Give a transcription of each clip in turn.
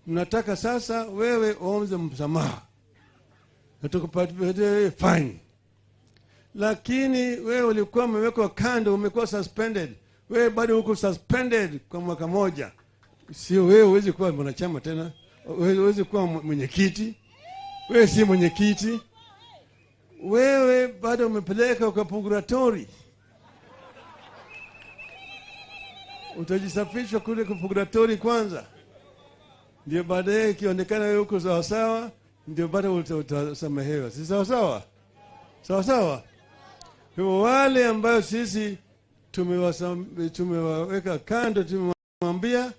Tunataka sasa wewe uombe msamaha na tukupatie fine. Lakini wewe ulikuwa umewekwa kando, umekuwa suspended. Wewe bado uko suspended kwa mwaka moja. Sio wewe huwezi kuwa mwanachama tena. Wewe huwezi kuwa mwenyekiti. Wewe si mwenyekiti. Wewe bado umepeleka kwa purgatory. Utajisafisha kule kwa purgatory kwanza. Ndio baadaye ikionekana wewe uko sawa sawa, ndio bado utasamehewa. Si sawa sawa? Sawa sawa? Kwa wale ambao sisi tumewaweka kando, tumemwambia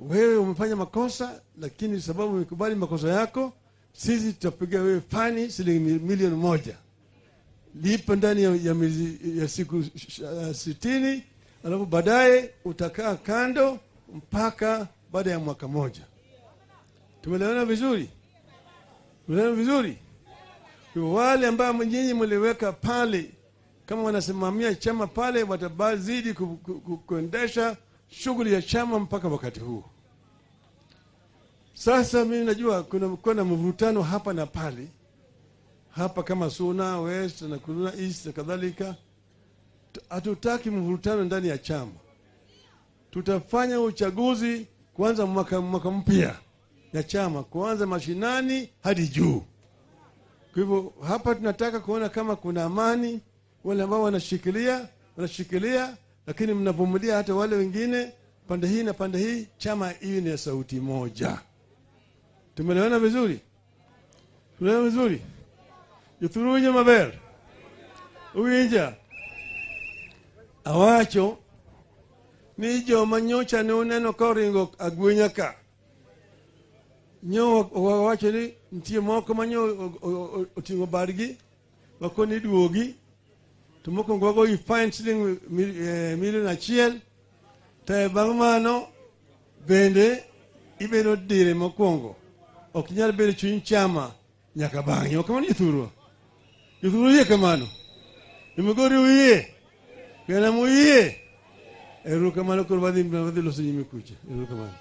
wewe umefanya makosa, lakini sababu umekubali makosa yako, sisi tutapiga wewe fani shilingi milioni 1. Lipa ndani ya siku 60, alafu baadaye utakaa kando mpaka baada ya mwaka moja. Tumeelewana vizuri? Tumeelewana vizuri? Kwa wale ambao nyinyi mliweka pale kama wanasimamia chama pale, watazidi kuendesha shughuli ya chama mpaka wakati huu. Sasa mimi najua kuna mvutano hapa na pale. Hapa kama Suna West na Suna East na kadhalika. Hatutaki mvutano ndani ya chama. Tutafanya uchaguzi kuanza mwaka mpya ya chama, kuanza mashinani hadi juu. Kwa hivyo hapa tunataka kuona kama kuna amani, wale ambao wanashikilia, lakini mnavumilia hata wale wengine pande hii na pande hii, chama hii ni sauti moja. Tumeelewana vizuri? Tumeelewana vizuri? Yuthurunye maber. Uwinja. Awacho ni joma nyocha ne uneno koringo agwenya ka. Nyo wawacho ni nitie moko manyo oting'o bargi, wakoni duogi, to mokwongo wagoyi fine siling milion 1, to bang' mano bende ibedo dire mokwongo. Ok inyal bedo chuny chama nyaka bang'e. Ok kamano jothurwa? Jothurwa oyie kamano? Migori oyie? Kena moyie? Erokamano koro wadhi loso nyime kucha. Erokamano.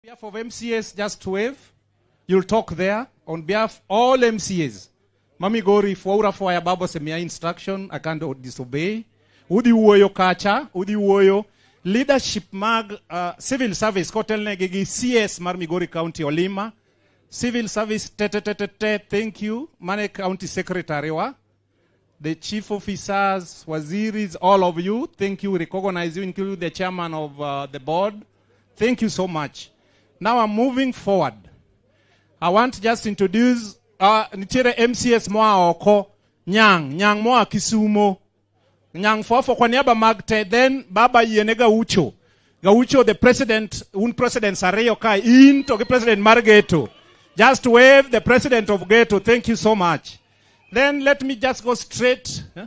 Behalf of MCAs, just wave. You'll talk there on behalf of all MCAs. Mamigori, fwaura fwaya babo semia instruction, I can't disobey. Udhi wuoyo kacha, udhi wuoyo. Leadership mag civil service, kotelnegi gi CS mar Migori County Olima. Civil service, te te te te te, thank you. Mane county secretary wa. The chief officers, waziris, all of you, thank you. We recognize you, including the chairman of the board. Thank you so much. Now I'm moving forward. I want to just introduce nitiere MCAs moa oko, Nyang, Nyang moa Kisumo. Nyang fofo kwa niaba mag te, then baba yiene Gaucho. Gaucho, the president, un president ariyo ka, in to gi president mar Geto. Just wave the president of Geto. Thank you so much. Then let me just go straight. Huh?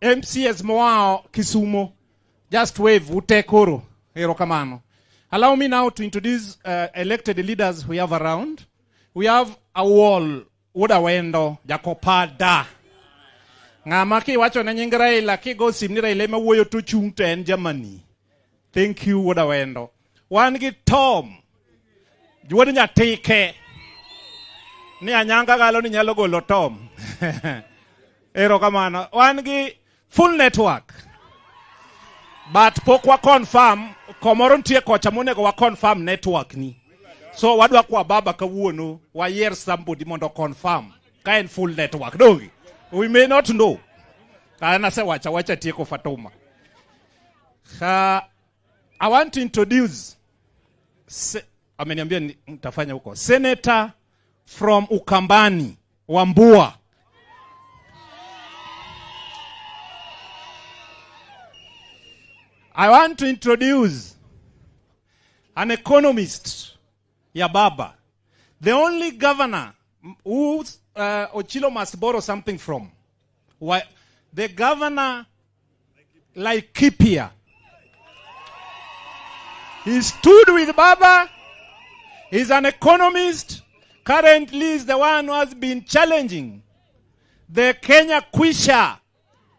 MCAs moa Kisumo. Just wave utekoro. Erokamano. Allow me now to introduce elected leaders we have around. We have Awol Wuod Jakopada. Ng'ama kiwacho ne nying Raila kigo sim ni Raila ema wuoyo to chung' to en Germany. Thank you Wuod Awendo. Wan gi Tom. Wuod Nyatike. Ni anyanga galo ni nyalo golo Tom. Erokamano. Wan gi full network. But pok wa confirm, komoro nitie kocha monego wa confirm network ni. So wadwa kwa baba kawuono, wayier somebody mondo confirm ka en full network. Donge? We may not know. An asewacho awacha tieko Fatuma. I want to introduce ameniambia nitafanya huko. Senator from Ukambani, Wambua. I want to introduce an economist, Yababa, the only governor who Ochilo must borrow something from. Why, the governor Laikipia. He stood with Baba. He's an economist. Currently is the one who has been challenging the Kenya Kwisha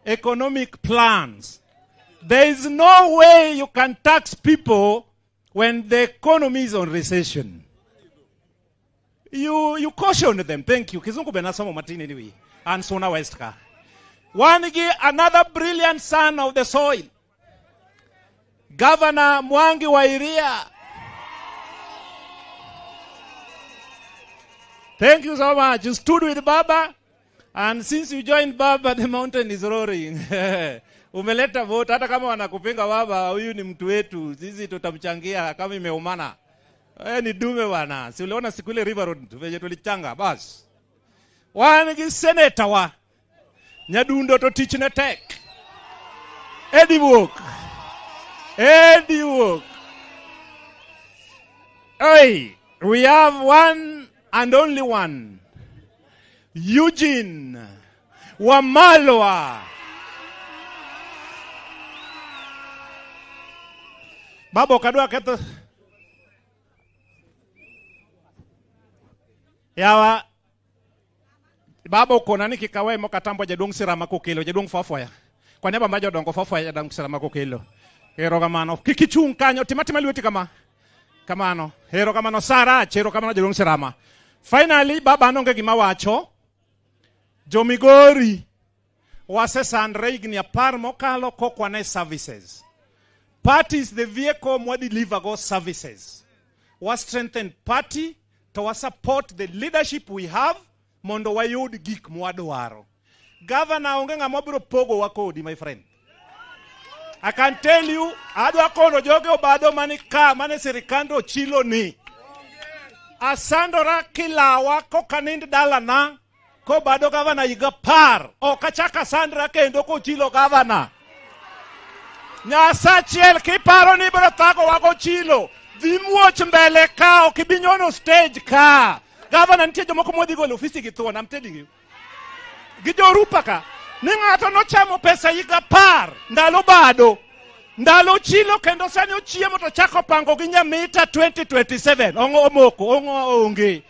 economic plans. There is no way you can tax people when the economy is on recession. You caution them. Thank you. Kizungu benasomo matini anyway. And Suna West ka. Wangi, another brilliant son of the soil. Governor Mwangi wa Iria. Thank you so much. You stood with Baba. And since you joined Baba, the mountain is roaring. Umeleta vote. Hata kama wanakupinga Baba, huyu ni mtu wetu. Sisi tutamchangia kama imeumana. Ni dume bwana. Si uliona siku ile River Road venye tulichanga bas. Wangi senator wa Nyadundo to teach na tech. Eddie Walk. Eddie Walk. Hey, we have one and only one. Eugene Wamalwa. Babo kadwa ketho. Yawa baba okona ni kik awe mok atambo jaduong' Sirama kokelo, jaduong' Fwafwaya. Kwa niaba mar jodongo Fwafwaya jaduong' Sirama kokelo. Erokamano. Kik ichung' kanyo, tim atima lweti kama. Kamano. Erokamano Sarach, erokamano jaduong' Sirama. Finally, baba an onge gima wacho. Jomigori wasesandre higni 10 mokalo kokwane services. Party is the vehicle mwa deliver go services. Wa strengthen party to wa support the leadership we have mondo wayud gik mwadwaro. Governor onge ng'ama biro pogo wa kodi, my friend. I can tell you, adwa kono joge obado mani ka, mane sirikand Ochilo ni. Asandora kilawa kokanind dalana, kobado governor higa 10. Ok achak asandra kendo kochilo governor. Nyasachiel kiparo ni ibiro thago wa gochilo. Dhi muoch mbele ka, ok ibi nyono stage ka. Governor nitie jomoko modhi golo ofisi gi thuon, I'm telling you. Gi jorupa ka. Ni ng'ato nochamo pesa higa 10, ndalo bado. Ndalo chilo kendo sani ochiemo to chako pango gi Nyamita 2027. Ong'o omoko, ong'o onge.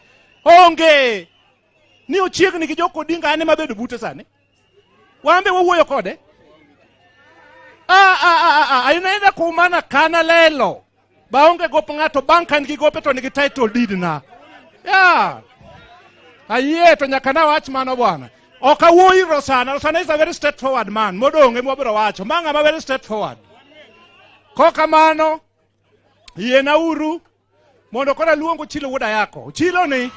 Onge. Ni ochiegni gi Joko Odinga ane mabedo bute sani. Wan be wawuoyo kode. Inaenda kuumana kana lelo. Baonge gop ng'ato bang' ka en gi gope to nigi title deed na. Yeah. Ayie to nyaka nawach mano bwana. Ok awuo ir Rosana. Rosana is a very straightforward man. Modong' ema wabiro wacho. Ma ng'ama very straightforward. Kokamano, yiena uru mondo koro aluong Ochilo wuod Ayako. Ochilo ni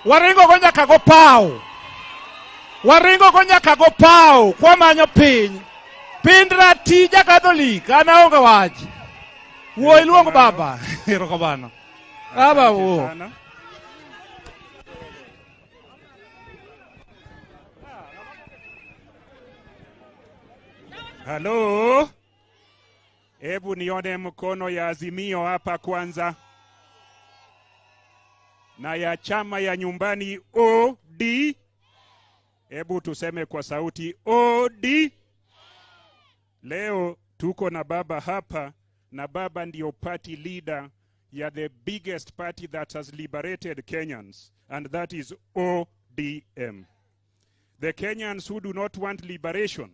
waringo go nyaka go paw. Waringo go nyaka go paw kwamanyo piny. Pind ratija Catholic an aonge wach. Wuo iluong baba. Erokamano. Baba wuo. Sana. Halo, hebu nione mkono ya Azimio hapa kwanza na ya chama ya nyumbani OD. Hebu tuseme kwa sauti OD. Leo tuko na baba hapa, na baba ndio party leader ya the biggest party that has liberated Kenyans, and that is ODM. The Kenyans who do not want liberation,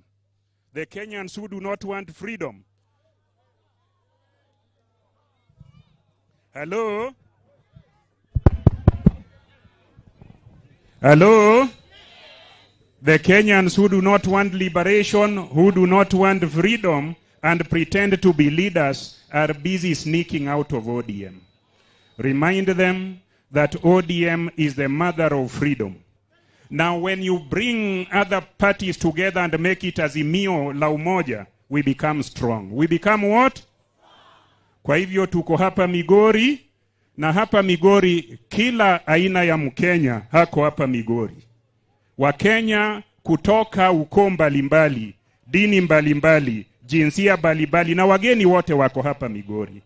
the Kenyans who do not want freedom. Hello? Hello? The Kenyans who do not want liberation, who do not want freedom, and pretend to be leaders are busy sneaking out of ODM. Remind them that ODM is the mother of freedom. Now, when you bring other parties together and make it Azimio la Umoja, we become strong. We become what? Kwa hivyo tuko hapa Migori, na hapa Migori kila aina ya Mkenya hako hapa Migori. Wakenya kutoka ukoo mbalimbali, dini mbalimbali, jinsia mbalimbali na wageni wote wako hapa Migori.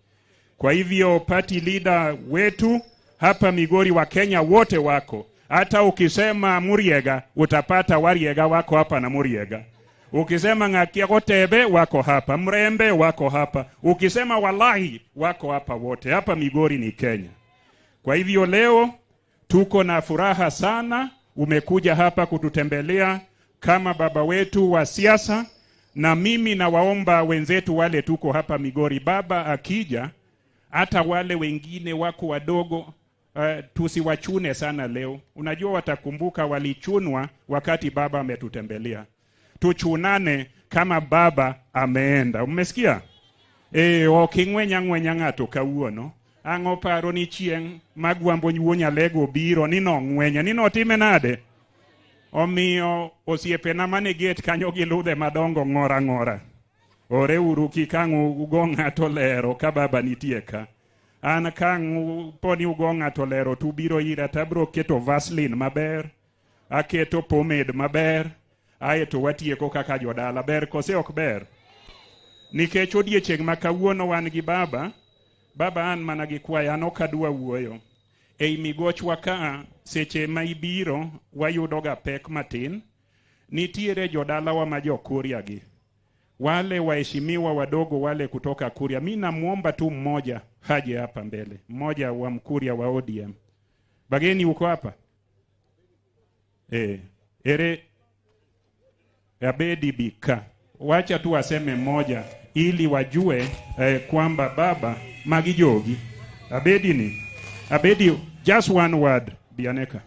Kwa hivyo party leader wetu hapa Migori, Wakenya wote wako. Hata ukisema Muriega utapata Wariega wako hapa na Muriega. Ukisema Ng'akiagotebe wako hapa, Mrembe wako hapa, ukisema Wallahi wako hapa wote. Hapa Migori ni Kenya. Kwa hivyo leo tuko na furaha sana, umekuja hapa kututembelea kama baba wetu wa siasa, na mimi nawaomba wenzetu wale tuko hapa Migori, baba akija, hata wale wengine wako wadogo tusiwachune sana leo. Unajua watakumbuka walichunwa wakati baba ametutembelea. Tuchunane kama baba ameenda. Umesikia? E, ok ing'wenya ng'wenya ng'ato kawuono. Ang'o paro ni chieng' magwambo wuo Nyalego biro ni nong'wenya ni notime nade? Omiyo osiepena mane gate kanyo gi ludhe madongo ng'ora ng'ora. Ore uru kik ang' ugo ng'ato lero ka baba nitie ka. An ka ang' poni ugo ng'ato lero to ubiro ira to abiro keto Vaseline maber, aketo pomade maber, aeto watieko kaka jodala. Ber kose ok ber? Nikech odiechieng' ma kawuono wan gi baba, baba an mana gi kwayo, an ok adwa wuoyo. Ei migochwa ka, seche ma ibiro, wayudoga pek matin. Nitiere jodalawa ma jo Kuria gi. Wale waheshimiwa wadogo wale kutoka Kuria. Mi namuomba tu mmoja haje hapa mbele, mmoja wa Mkuria wa ODM. Bageni uko hapa? Eh, ere Abedi Bika. Wacha tu aseme mmoja ili wajue kwamba baba magijogi. Abedi ni Abedi, just one word, Bianeka.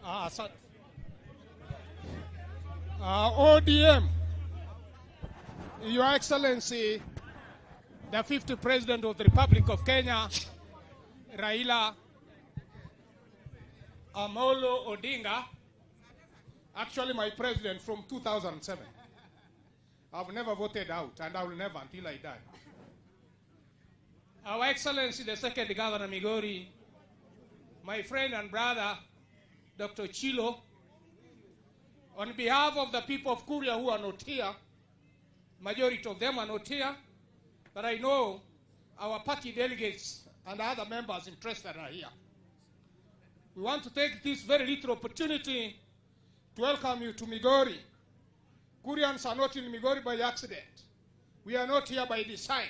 Asante. ODM, Your Excellency, the 50th President of the Republic of Kenya, Raila Amolo Odinga, actually my president from 2007. I've never voted out, and I will never until I die. Our Excellency, the second Governor Migori, my friend and brother, Dr. Chilo, on behalf of the people of Kuria who are not here, majority of them are not here, but I know our party delegates and other members interested are here. We want to take this very little opportunity to welcome you to Migori. Kurians are not in Migori by accident. We are not here by design.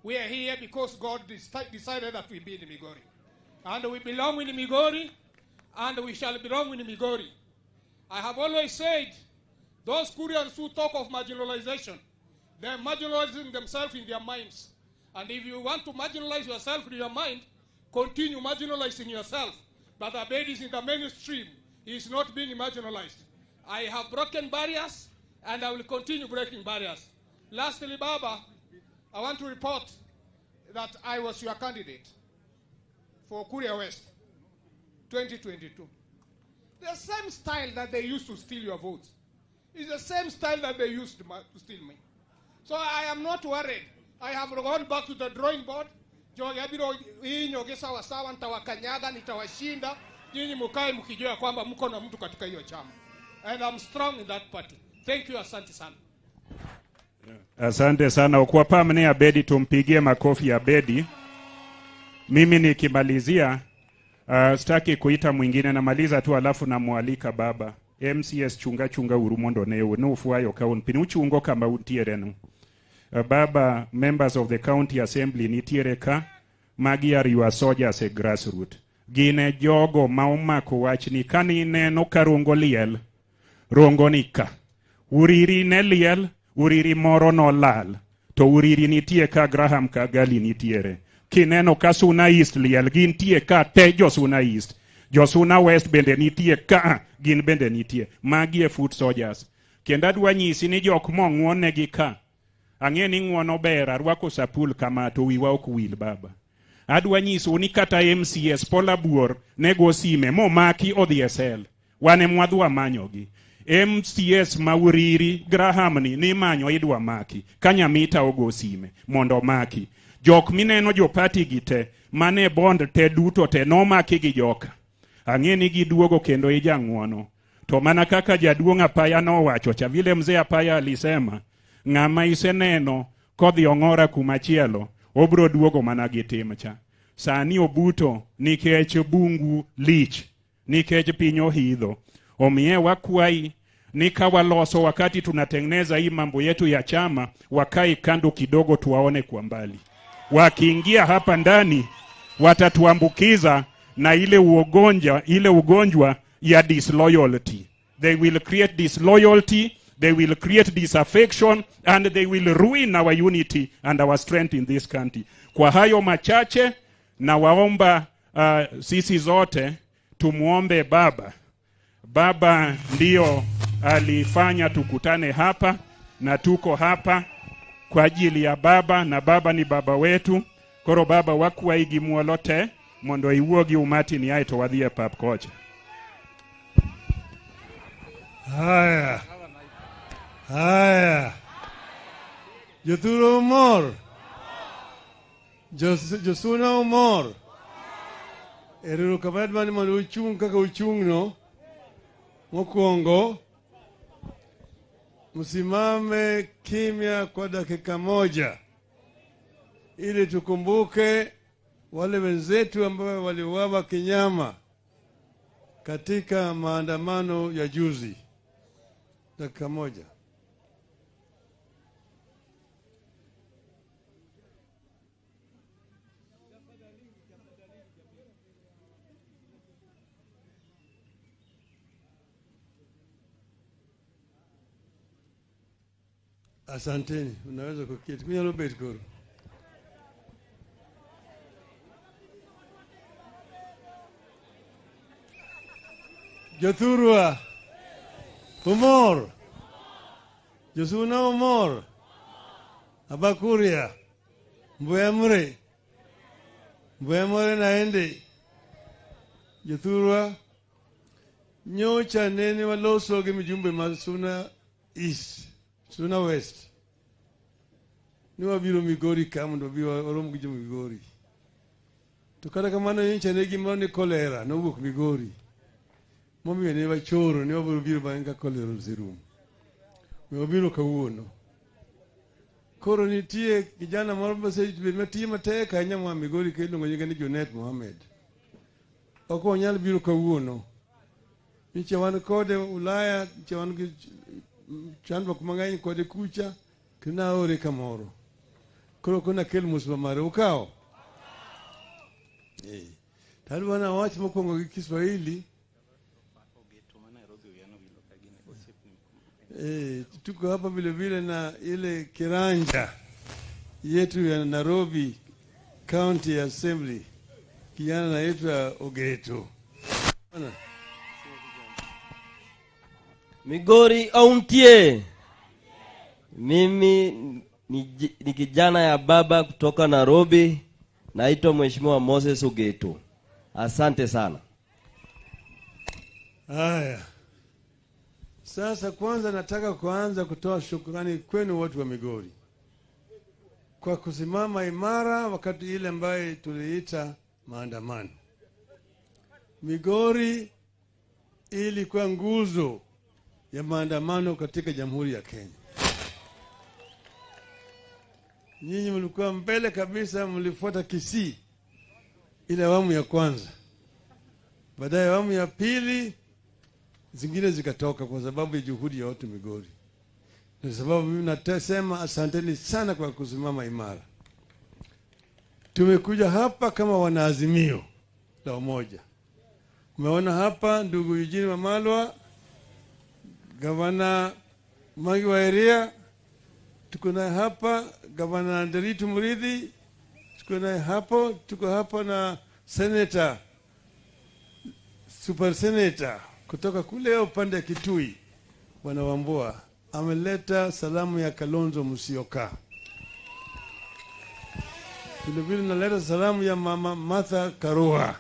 We are here because God decided that we be in Migori. And we belong in Migori, and we shall belong in Migori. I have always said Those Kurians who talk of marginalization, they're marginalizing themselves in their minds. And if you want to marginalize yourself in your mind, continue marginalizing yourself. But Abedi is in the mainstream. He is not being marginalized. I have broken barriers, and I will continue breaking barriers. Lastly, Baba, I want to report that I was your candidate for Kuria West 2022. The same style that they used to steal your votes is the same style that they used to steal me. So I am not worried. I have gone back to the drawing board. Jogi abiro hinyo gi sawa sawa, nitawakanyaga, nitawashinda. Nyinyi mukae mkijua kwamba mko na mtu katika hiyo chama. And I'm strong in that party. Thank you, asante sana. Asante sana. Okwapamne Abedi, tumpigie makofi Abedi. Mimi nikimalizia, sitaki kuita mwingine, namaliza tu alafu namwalika baba. MCS chunga chunga urumondo ne nufuayo kaun piny uchungo kama untiere no. Baba, members of the county assembly nitiere ka, magi are your soldiers e grassroot. Gine jogo ma omako wachni kani neno ka rongo liel, rongo ni ka. Uriri ne liel, uriri moro nolal, to uriri nitie ka Graham Kagali nitiere. Kineno ka Suna East liel, gintie ka te jo Suna East. Jo Suna West bende nitie ka, gin bende nitie. Magi e foot soldiers. Kendo adwa nyisi ni jok mong'uon negi ka. Ang'e ni ng'uono ber, arwako sapul kama to wiwa ok wil baba. Adwa nyisou ni kata MCS Paul Abuor ne go sime momaki odhi e sel. Wan ema wadwa manyogi. MCS Mauriri Graham ni nimanyo idwa maki. Kanyamita ogo sime mondo omaki. Jok mineno jopati gi te mane bond te duto te nomaki gi joka. Ang'e ni giduogo kendo ijang'uono. To mana kaka jaduong' Apaya nowacho cha, vile mzee Apaya alisema, ng'ama iseneno kodhi ong'ora kumachielo, obro duogo mana gi tim cha. Sani obuto nikech bungu lich, nikech piny ohidho. Omiye wakwai ni ka waloso wakati tunatengeneza hii mambo yetu ya chama, wakae kando kidogo tuwaone kwa mbali. Wakiingia hapa ndani watatuambukiza na ile ugonjwa ya disloyalty. They will create disloyalty, they will create disaffection, and they will ruin our unity and our strength in this country. Kwa hayo machache, na waomba sisi zote tumuombe Baba. Baba ndio alifanya tukutane hapa na tuko hapa kwa ajili ya Baba, na Baba ni baba wetu. Koro Baba wakwayi gi muolo te mondo iwuo gi umati ni aeto wadhi e pap kocha. Haya. Haya. Jothuro mor. Josuna omor. Erokamano adwaro ni mondo uchung' kaka uchung'no. Mokwongo, msimame kimya kwa dakika moja ili tukumbuke wale wenzetu ambao waliuawa kinyama katika maandamano ya juzi. Dakika moja. Asanteni, unaweza kuketi. Kunyalo bet koro. Jothurwa, umor. Josuna umor. Abakuria, Mbuyamure. Mbuyamure naende. Jothurwa, nyocha nene waloso gi mjumbe mar Suna East, Suna West. Ni wabiro Migori ka mondo wabi warom gi jo Migori. To kata kamano nyocha ne gimoro ni kolera nowuok Migori. Momiyo ne wachoro ni wabiro biro bang'e ka kolera oserumo. Omiyo wabiro kawuono. Koro nitie kijana moro mosebet matiyo matek ahinya moa Migori ka iluongo nyinge ni Junet Mohamed. Ok onyal biro kawuono. Nyocha wan kode Ulaya, nyocha wan gi chandruok mang'eny kode kucha, kendo naore kamoro. Koro ok nakel mos mare, ukawo? Eh. Tadwa nawach mokwongo gi Kiswahili. Tuko hapa vile vile na ile kiranja yetu ya Nairobi County Assembly, kijana anaitwa Ogeto. Migori Ountie. Mimi ni kijana ya baba kutoka Nairobi, naitwa Mheshimiwa Moses Ogeto. Asante sana. Haya. Sasa kwanza nataka kuanza kutoa shukrani kwenu watu wa Migori kwa kusimama imara wakati ile ambaye tuliita maandamano. Migori ilikuwa nguzo ya maandamano katika Jamhuri ya Kenya. Nyinyi mlikuwa mbele kabisa, mlifuata Kisii ile awamu ya kwanza. Baadaye awamu ya pili zingine zikatoka kwa sababu ya juhudi ya watu Migori. Kwa sababu mimi nasema asanteni sana kwa kusimama imara. Tumekuja hapa kama wanaazimio la umoja. Umeona hapa ndugu Eugene Wamalwa, Gavana Mwangi wa Iria, tuko naye hapa Gavana Nderitu Muriithi, tuko naye hapo, tuko hapa na senator, super senator kutoka kule upande ya Kitui, Bwana Wambua ameleta salamu ya Kalonzo Musyoka. Vile vile naleta salamu ya Mama Martha Karua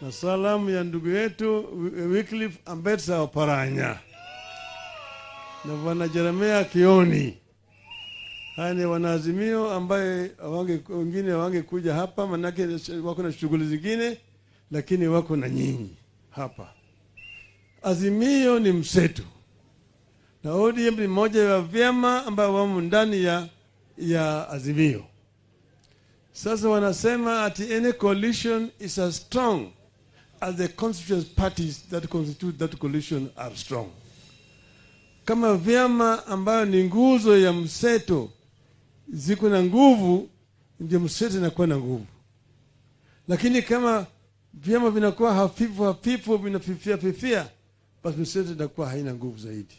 na salamu ya ndugu yetu Wycliffe Ambetsa Oparanya na Bwana Jeremia Kioni. Haya ni wanaazimio ambaye wengine wangekuja hapa manake wako na shughuli zingine, lakini wako na nyinyi hapa. Azimio ni mseto na ODM ni moja ya vyama ambao wamo ndani ya Azimio. Sasa wanasema ati any coalition is as strong as the constituent parties that constitute that coalition are strong. Kama vyama ambayo ni nguzo ya mseto ziko na nguvu, ndio mseto inakuwa na nguvu. Lakini kama vyama vinakuwa hafifu hafifu, vinafifia fifia, basi mseto inakuwa haina nguvu zaidi.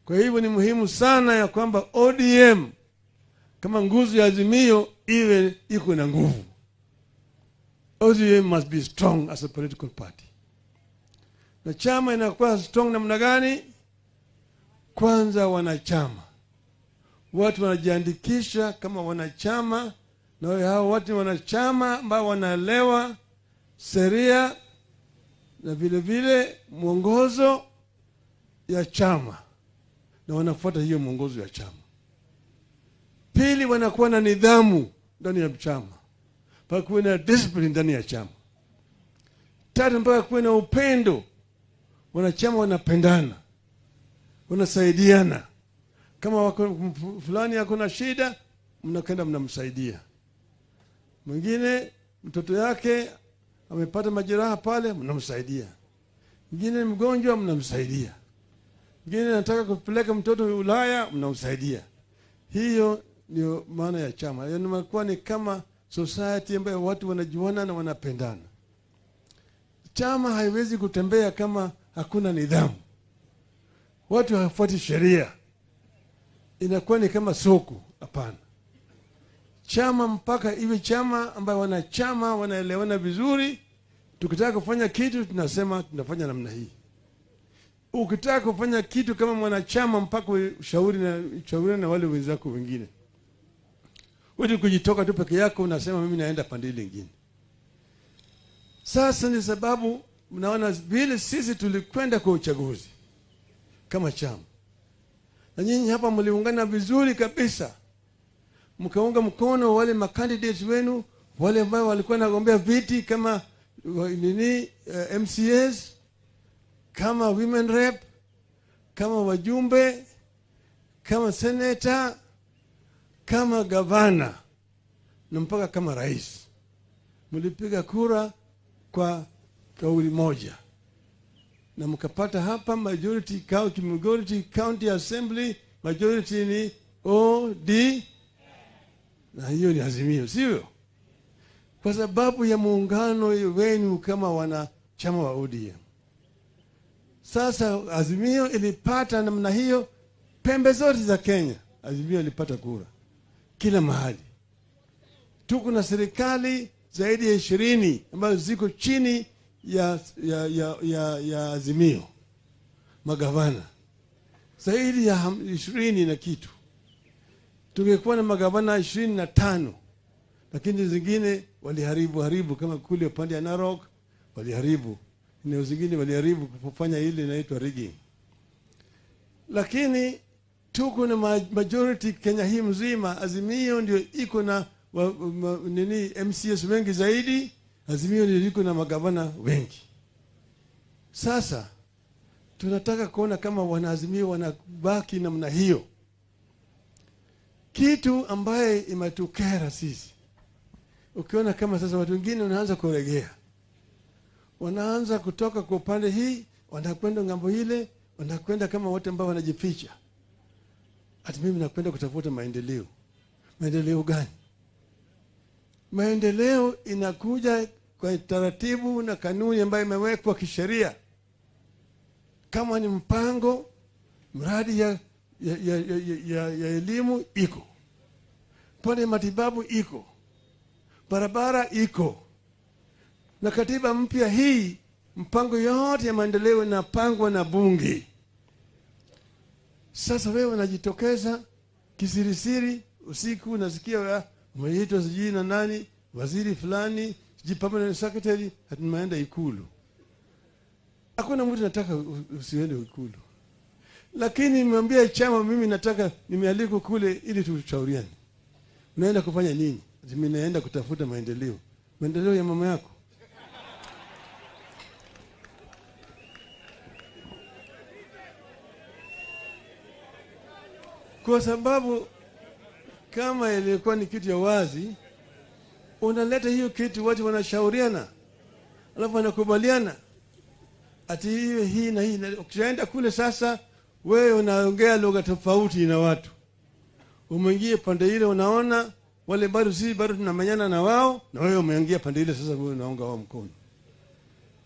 Kwa hivyo ni muhimu sana ya kwamba ODM kama nguzo ya Azimio iwe iko na nguvu. ODM must be strong as a political party. Na chama inakuwa strong namna gani? Kwanza wanachama. Watu wanajiandikisha kama wanachama, na hao watu wanachama ambao wanaelewa sheria na vile vile mwongozo ya chama, na wanafuata hiyo mwongozo ya chama. Pili, wanakuwa na nidhamu ndani ya chama, mpaka kuwe na discipline ndani ya chama. Tatu, mpaka kuwe na upendo, wanachama wanapendana, wanasaidiana. Kama wako fulani ako na shida, mnakwenda mnamsaidia. Mwingine mtoto yake amepata majeraha pale, mnamsaidia. Mwingine mgonjwa, mnamsaidia. Mwingine anataka kupeleka mtoto Ulaya, mnamsaidia. Hiyo ndio maana ya chama. Yaani imekuwa ni kama society ambayo watu wanajuana na wanapendana. Chama haiwezi kutembea kama hakuna nidhamu. Watu hawafuati sheria. Inakuwa ni kama soko. Hapana. Chama mpaka iwe chama ambayo wanachama wanaelewana vizuri. Tukitaka kufanya kitu tunasema tunafanya namna hii. Ukitaka kufanya kitu kama mwanachama mpaka ushauri na wale wenzako wengine. Wewe kujitoka tu peke yako unasema mimi naenda pande ile nyingine. Sasa ni sababu mnaona vile sisi tulikwenda kwa uchaguzi kama chama. Na nyinyi hapa mliungana vizuri kabisa. Mkaunga mkono wale macandidates wenu, wale ambao walikuwa wanagombea viti kama nini, MCAs, kama women rep, kama wajumbe, kama senator, kama gavana, na mpaka kama rais. Mlipiga kura kwa kauli moja. Na mkapata hapa majority county assembly, majority ni OD, na hiyo ni Azimio, sivyo? Kwa sababu ya muungano wenu kama wanachama wa ODM. Sasa Azimio ilipata namna hiyo pembe zote za Kenya. Azimio ilipata kura kila mahali. Tuko na serikali zaidi ya 20 ambazo ziko chini ya Azimio, magavana zaidi ya 20 na kitu. Tungekuwa na magavana 25, lakini zingine waliharibu kama kule upande ya Narok waliharibu, eneo zingine waliharibu kufanya ile inaitwa rigging. Lakini tuko na majority Kenya hii mzima. Azimio ndio iko na nini MCS wengi zaidi, Azimio ndio iko na magavana wengi. Sasa tunataka kuona kama wanaazimio wanabaki namna hiyo. Kitu ambaye imetukera sisi, ukiona kama sasa watu wengine wanaanza kuregea, wanaanza kutoka kwa upande hii wanakwenda ngambo ile, wanakwenda kama wote ambao wanajificha. Ati mimi nakwenda kutafuta maendeleo. Maendeleo gani? Maendeleo inakuja kwa taratibu na kanuni ambayo imewekwa kisheria. Kama ni mpango, mradi ya elimu iko, pale matibabu iko, barabara iko. Na katiba mpya hii, mpango yote ya maendeleo inapangwa na bunge. Sasa wewe unajitokeza kisirisiri usiku, unasikia umeitwa sijui na nani, waziri fulani, sijui permanent secretary, hatimaenda Ikulu. Hakuna mtu anataka usiende Ikulu. Lakini nimwambia chama mimi nataka, nimealikwa kule ili tushauriane. Unaenda kufanya nini? Mimi naenda kutafuta maendeleo. Maendeleo ya mama yako. Kwa sababu kama ilikuwa ni kitu ya wazi, unaleta hiyo kitu, watu wanashauriana, alafu wanakubaliana ati hiyo hii na hii. Ukienda kule sasa wewe unaongea lugha tofauti na watu. Umeingia pande ile, unaona wale bado sisi bado tunamenyana na wao, na wewe umeingia pande ile sasa wewe unaunga wao mkono.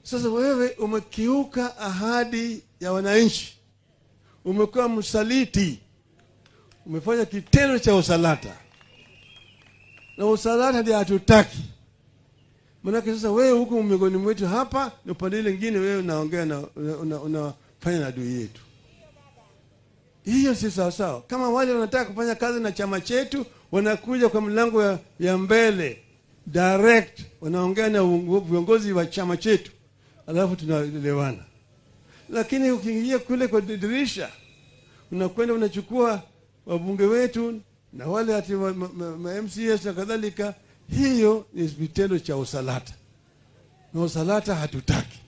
Sasa wewe umekiuka ahadi ya wananchi. Umekuwa msaliti. Umefanya kitendo cha usalata. Na usalata ndio hatutaki. Maana sasa wewe huko miongoni mwetu hapa, na upande ile nyingine wewe unaongea na unafanya na adui yetu. Hiyo si sawa sawa. Kama wale wanataka kufanya kazi na chama chetu, wanakuja kwa mlango ya mbele direct, wanaongea na viongozi wa chama chetu, alafu tunaelewana. Lakini ukiingia kule kwa dirisha, unakwenda unachukua wabunge wetu na wale ati ma MCS na kadhalika, hiyo ni vitendo cha usalata. Na usalata hatutaki.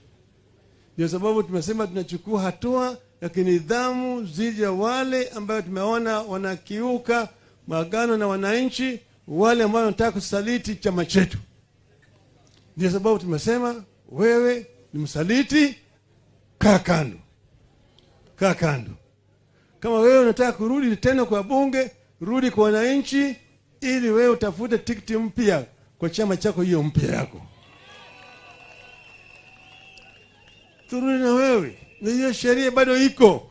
Ndio sababu tumesema tunachukua hatua ya kinidhamu dhidi ya wale ambao tumeona wanakiuka maagano na wananchi, wale ambao wanataka kusaliti chama chetu. Ndio sababu tumesema wewe ni msaliti, kaa kando. Kaa kando. Kama wewe unataka kurudi tena kwa bunge, rudi kwa wananchi ili wewe utafute tikiti mpya kwa chama chako hiyo mpya yako. Turudi na wewe. Na hiyo sheria bado iko.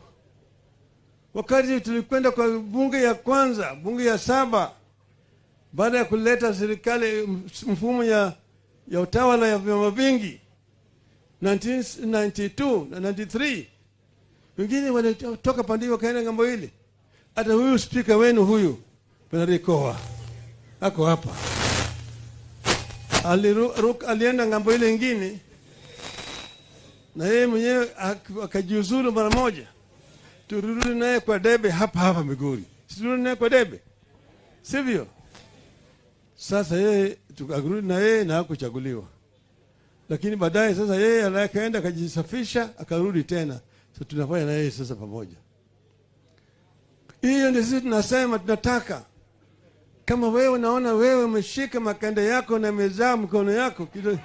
Wakati tulikwenda kwa bunge ya kwanza, bunge ya 7, baada ya kuleta serikali mfumo ya utawala ya vyama vingi 1992 na 93, wengine walitoka pande wakaenda ngambo ile. Hata huyu speaker wenu huyu Bwana ako hapa, alienda ngambo ile nyingine, na yeye mwenyewe akajiuzulu mara moja. Turudi naye kwa debe hapa hapa Migori. Turudi naye kwa debe, sivyo? Sasa yeye tukarudi na yeye na hakuchaguliwa. Lakini baadaye sasa yeye akaenda akajisafisha akarudi tena. So tunafanya na yeye sasa pamoja. Hiyo ndio sisi tunasema tunataka. Kama wewe unaona wewe umeshika makanda yako na mezaa mkono yako kidogo,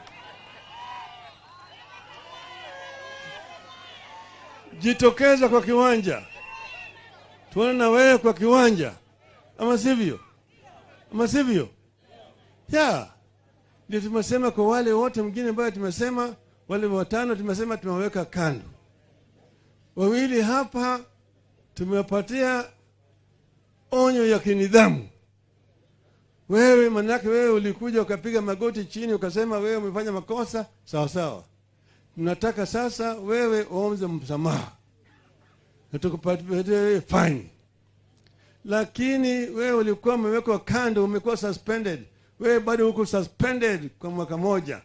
jitokeza kwa kiwanja. Tuone na wewe kwa kiwanja. Ama sivyo? Ama sivyo? Ya. Ndio tumesema kwa wale wote mwingine ambao tumesema, wale watano tumesema tumeweka kando. Wawili hapa tumewapatia onyo ya kinidhamu. Wewe manake wewe ulikuja ukapiga magoti chini ukasema wewe umefanya makosa, sawa sawa. Tunataka sasa wewe uombe msamaha na tukupatie fine. Lakini wewe ulikuwa umewekwa kando, umekuwa suspended. Wewe bado uko suspended kwa mwaka moja.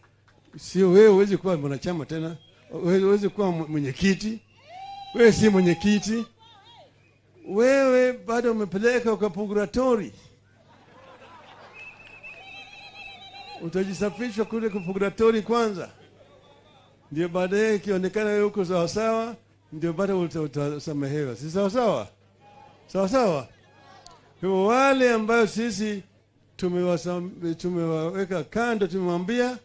Sio wewe huwezi kuwa mwanachama tena, wewe huwezi kuwa mwenyekiti. Wewe si mwenyekiti. Wewe bado umepeleka kwa purgatory. Utajisafisha kule kwa purgatory kwanza. Ndio baadaye ikionekana wewe uko sawa sawa, ndio bado utasamehewa. Si sawa sawa? Sawa sawa? Kwa wale ambayo sisi tumewaweka kando, tumemwambia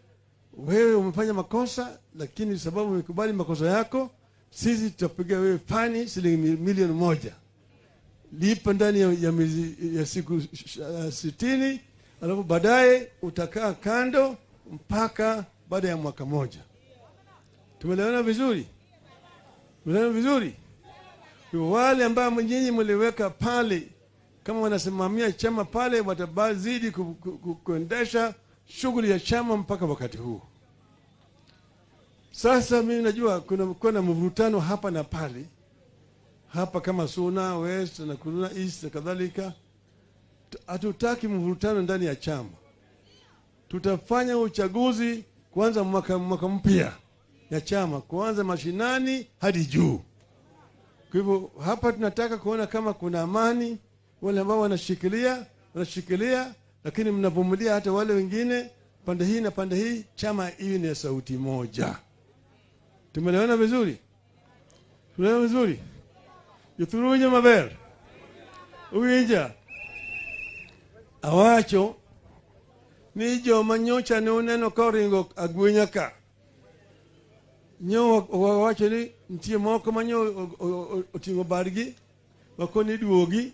wewe umefanya makosa, lakini sababu umekubali makosa yako, sisi tutapiga wewe fani shilingi 1,000,000. Lipa ndani ya siku 60, alafu baadaye utakaa kando mpaka baada ya mwaka moja. Tumeelewana vizuri? Tumeelewana vizuri? Kwa wale ambao nyinyi mliweka pale kama wanasimamia chama pale, watabazidi kuendesha shughuli ya chama mpaka wakati huu. Sasa mimi najua kuna mvurutano hapa na pale, hapa kama Suna West na Kuna East na kadhalika. Hatutaki mvurutano ndani ya chama. Tutafanya uchaguzi kuanza mwaka mpya ya chama, kuanza mashinani hadi juu. Kwa hivyo hapa tunataka kuona kama kuna amani, wale ambao wanashikilia, lakini mnavumilia hata wale wengine pande hii na pande hii, chama hii ni sauti moja. Tumeelewana vizuri? Tumeelewana vizuri? Yuthurunye maber. Uwinja. Awacho ni joma nyocha ne uneno koringo agwenya ka. Nyo wawacho ni nitie moko manyo oting'o bargi, wakoni duogi,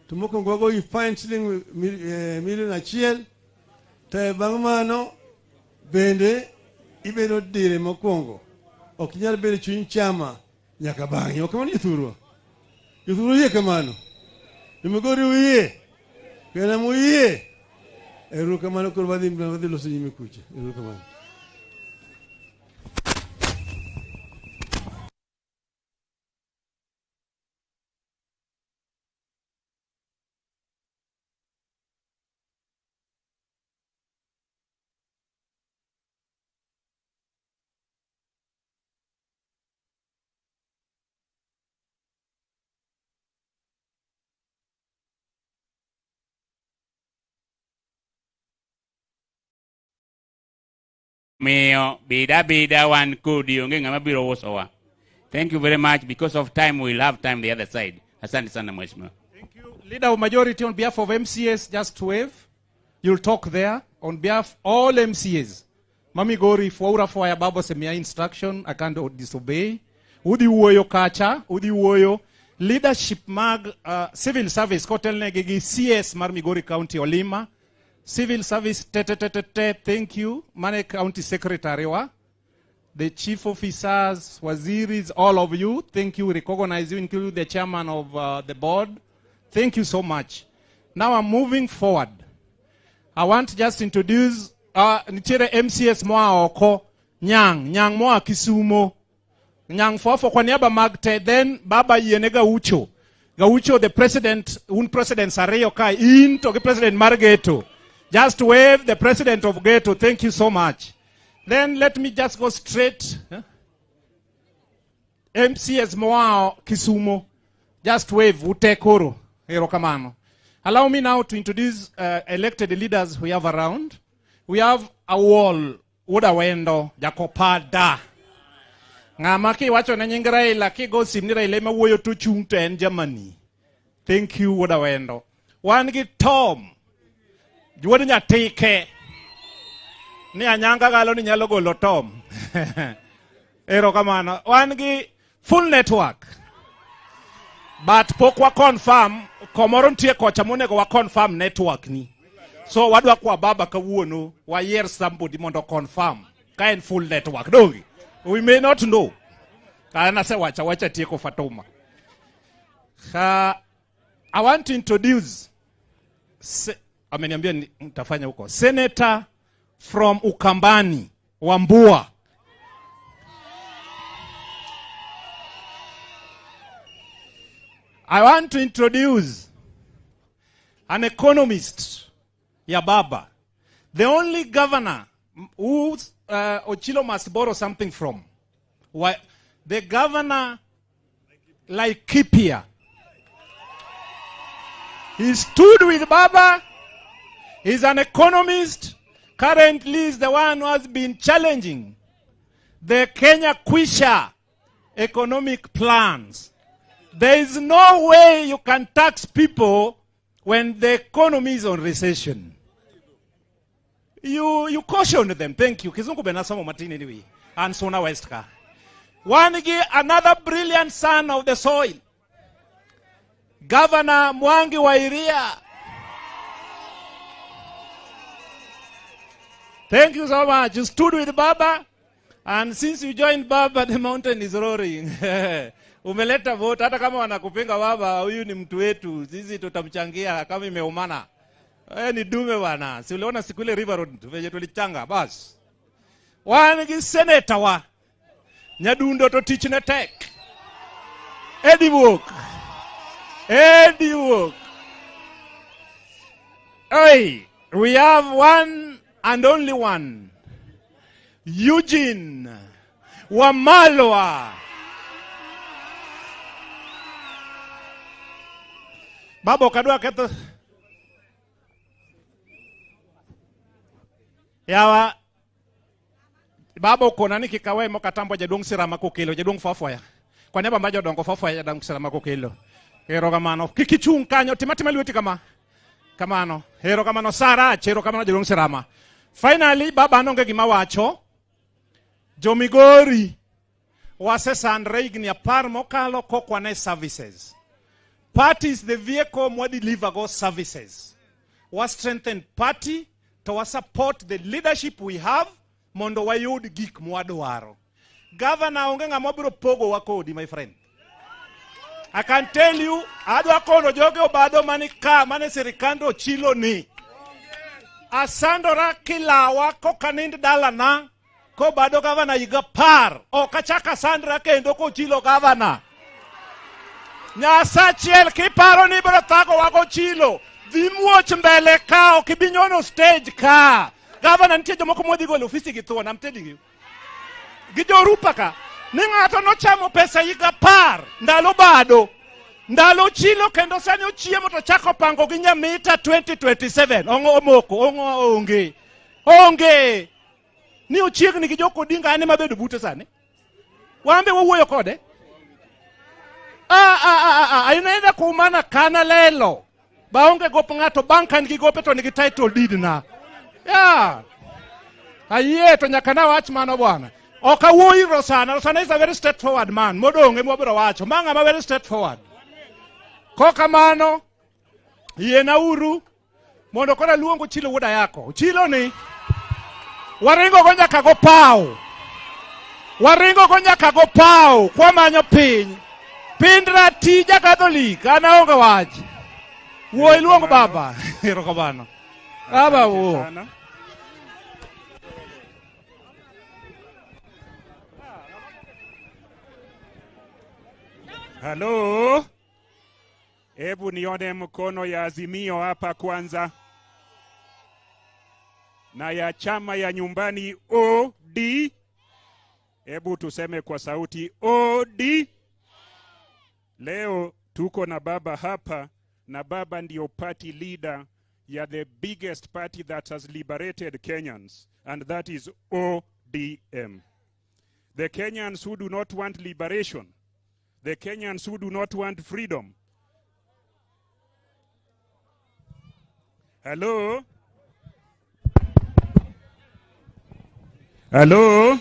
to mokwongo wagogi fine siling 1,000,000, to bang' mano bende ibedo dire mokwongo. Ok inyal bedo chuny chama nyaka bang'e. Ok kamano jothurwa? Jothurwa oyie kamano? Jomigori uyie? Kenam uyie? Erokamano koro wadhi loso nyime kucha. Erokamano. Miyo bida bida wan kodi onge ng'ama biro usowa. Thank you very much. Because of time, we'll have time the other side. Asante sana mheshimiwa. Thank you. Leader of majority on behalf of MCAs, just wave. You'll talk there on behalf of all MCAs. Mamigori, fwaura fwaya babo semia instruction, I can't disobey. Udi wuoyo kacha, udi wuoyo. Leadership mag civil service kotelne gi CS mar Migori County Olima. Civil service, te, te, te, te, te, thank you. Mane County Secretary wa, the chief officers, waziris, all of you, thank you. We recognize you, including the chairman of the board. Thank you so much. Now I'm moving forward. I want to just introduce nitiere MCS moa oko, Nyang moa Kisumo, Nyang fofo kwa niaba mag te, then Baba yiene Gaucho. Gaucho, the president, un president Sareyo kai, in to president Margeto. Just wave the president of Ghetto. Thank you so much. Then let me just go straight. Huh? MCS Moao Kisumo. Just wave Utekoro. Erokamano. Allow me now to introduce elected leaders we have around. We have Awol Udawendo Jakopada. Ng'ama kiwacho ne nying Raila kigo sim ni Raila ema wuoyo to chung' to en Germany. Thank you Udawendo. Wan gi Tom Wuod Nyatike. Ni anyanga galo ni nyalo golo Tom. Erokamano. Wan gi full network. But pok wa confirm, komoro nitie kocha monego wa confirm network ni. So wadwa kwa baba kawuono, wayier somebody mondo confirm ka en full network. Donge? We may not know. Anasewacha wacha tieko Fatuma. I want to introduce ameniambia mtafanya huko. Senator from Ukambani, Wambua. I want to introduce an economist, Yababa, the only governor who Ochilo must borrow something from. Why, the governor Laikipia. He stood with Baba. He's an economist. Currently is the one who has been challenging the Kenya Kwisha economic plans. There is no way you can tax people when the economy is on recession. You caution them. Thank you. Kizungu benasomo matini anyway. And Suna West ka. Wanigi, another brilliant son of the soil. Governor Mwangi wa Iria. Thank you so much. You stood with Baba, and since you joined Baba, the mountain is roaring. Umeleta vote, hata kama wanakupinga Baba, huyu ni mtu wetu, sisi tutamchangia kama imeumana. Ni dume bwana. Si uliona siku ile River Road venye tulichanga bas. Wanigi senator wa Nyadundo to teach na tech. Eddie Wook. Eddie Wook. Hey, we have one and only one. Eugene Wamalwa. Baba kadwa keto. Yawa baba ukona ni kikawe mokatambo jaduong' sirama kokelo jaduong' fwafwaya. Kwa niaba mar jodongo fwafwaya jaduong' sirama kokelo. Erokamano. Kik ichung' kanyo tima tima lweti kama. Kamano. Erokamano Sara, erokamano jaduong' sirama. Finally baba anonge gima wacho. Jomigori wasesandre higni 10 mokalo kokwane services. Party is the vehicle mwa deliver go services. Wa strengthen party to support the leadership we have mondo wayud gik mwadwaro. Governor onge ng'ama biro pogo wa kodi, my friend. I can tell you, adwa kono joge obado mani ka mane sirikando chilo ni. Asandora kilawa kokanind dalana ko bado governor higa 10. Ok achak asandra kendo kochilo governor. Nyasachiel kiparo ni biro thago wa gochilo. Dhi muoch mbele ka ok ibi nyono stage ka. Governor nitie jomoko modhi golo ofisi gi thuon, I'm telling you. Gi jorupa ka. Ni ng'ato nochamo pesa higa 10 ndalo bado. Ndalo chilo kendo sani ochiemo to chako pango gi Nyamita 2027. Ong'o omoko, ong'o onge. Onge. Ni ochiegni gi Joko Odinga ane mabedo bute sani. Wambe wawuoyo kode. Inaenda kuumana kana lelo. Baonge gop ng'ato bang' ka en gi gope to nigi title deed na. Yeah. Ayie to nyaka nawach mano bwana. Ok awuoyi Rosana. Rosana is a very straightforward man. Modong' ema wabiro wacho. Ma ng'ama very straightforward. Kokamano, yiena uru mondo koro aluong Ochilo wuod Ayako. Ochilo ni waringo go nyaka go paw. Waringo go nyaka go paw kwamanyo piny. Pindra tija Catholic an aonge wach. Wuo iluong baba. Erokamano. Baba wuo. Halo, hebu nione mkono ya Azimio hapa kwanza, na ya chama ya nyumbani OD. Hebu tuseme kwa sauti OD. Leo tuko na baba hapa, na baba ndio party leader ya the biggest party that has liberated Kenyans, and that is ODM. The Kenyans who do not want liberation, the Kenyans who do not want freedom. Hello? Hello?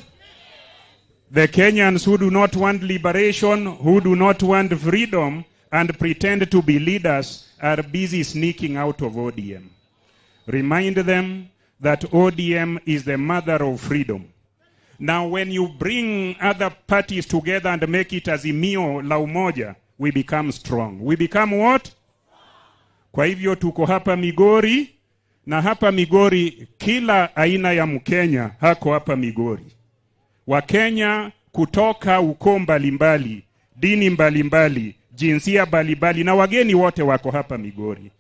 The Kenyans who do not want liberation, who do not want freedom, and pretend to be leaders are busy sneaking out of ODM. Remind them that ODM is the mother of freedom. Now when you bring other parties together and make it Azimio la Umoja, we become strong. We become what? Kwa hivyo tuko hapa Migori, na hapa Migori kila aina ya Mkenya hako hapa Migori. Wakenya kutoka ukoo mbalimbali, dini mbalimbali, jinsia mbalimbali na wageni wote wako hapa Migori.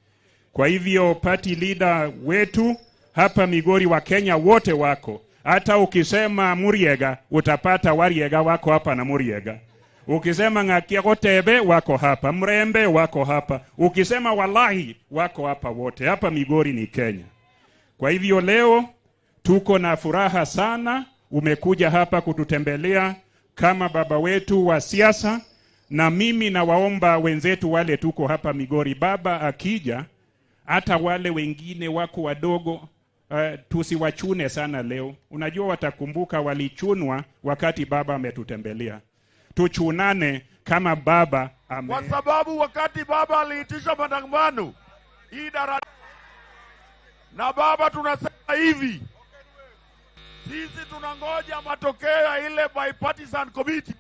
Kwa hivyo party leader wetu hapa Migori, Wakenya wote wako. Hata ukisema Muriega utapata Wariega wako hapa na Muriega. Ukisema Ng'akiagotebe wako hapa, Mrembe wako hapa, ukisema Walahi wako hapa wote. Hapa Migori ni Kenya. Kwa hivyo leo tuko na furaha sana, umekuja hapa kututembelea kama baba wetu wa siasa, na mimi nawaomba wenzetu wale tuko hapa Migori, baba akija, hata wale wengine wako wadogo, tusiwachune sana leo. Unajua watakumbuka walichunwa wakati baba ametutembelea. Tuchunane kama baba ame. Kwa sababu wakati baba aliitisha maandamano hii dara, na baba tunasema hivi, sisi tunangoja matokeo ya ile bipartisan committee,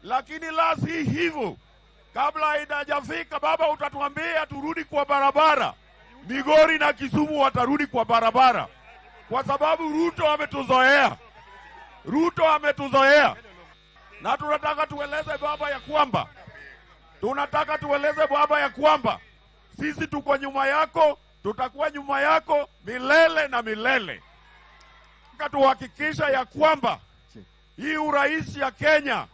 lakini la si hivyo, kabla haijafika baba utatuambia turudi kwa barabara. Migori na Kisumu watarudi kwa barabara, kwa sababu Ruto ametuzoea. Ruto ametuzoea. Na tunataka tueleze baba ya kwamba, tunataka tueleze baba ya kwamba sisi tuko nyuma yako, tutakuwa nyuma yako milele na milele. Tuhakikisha ya kwamba hii urais ya Kenya,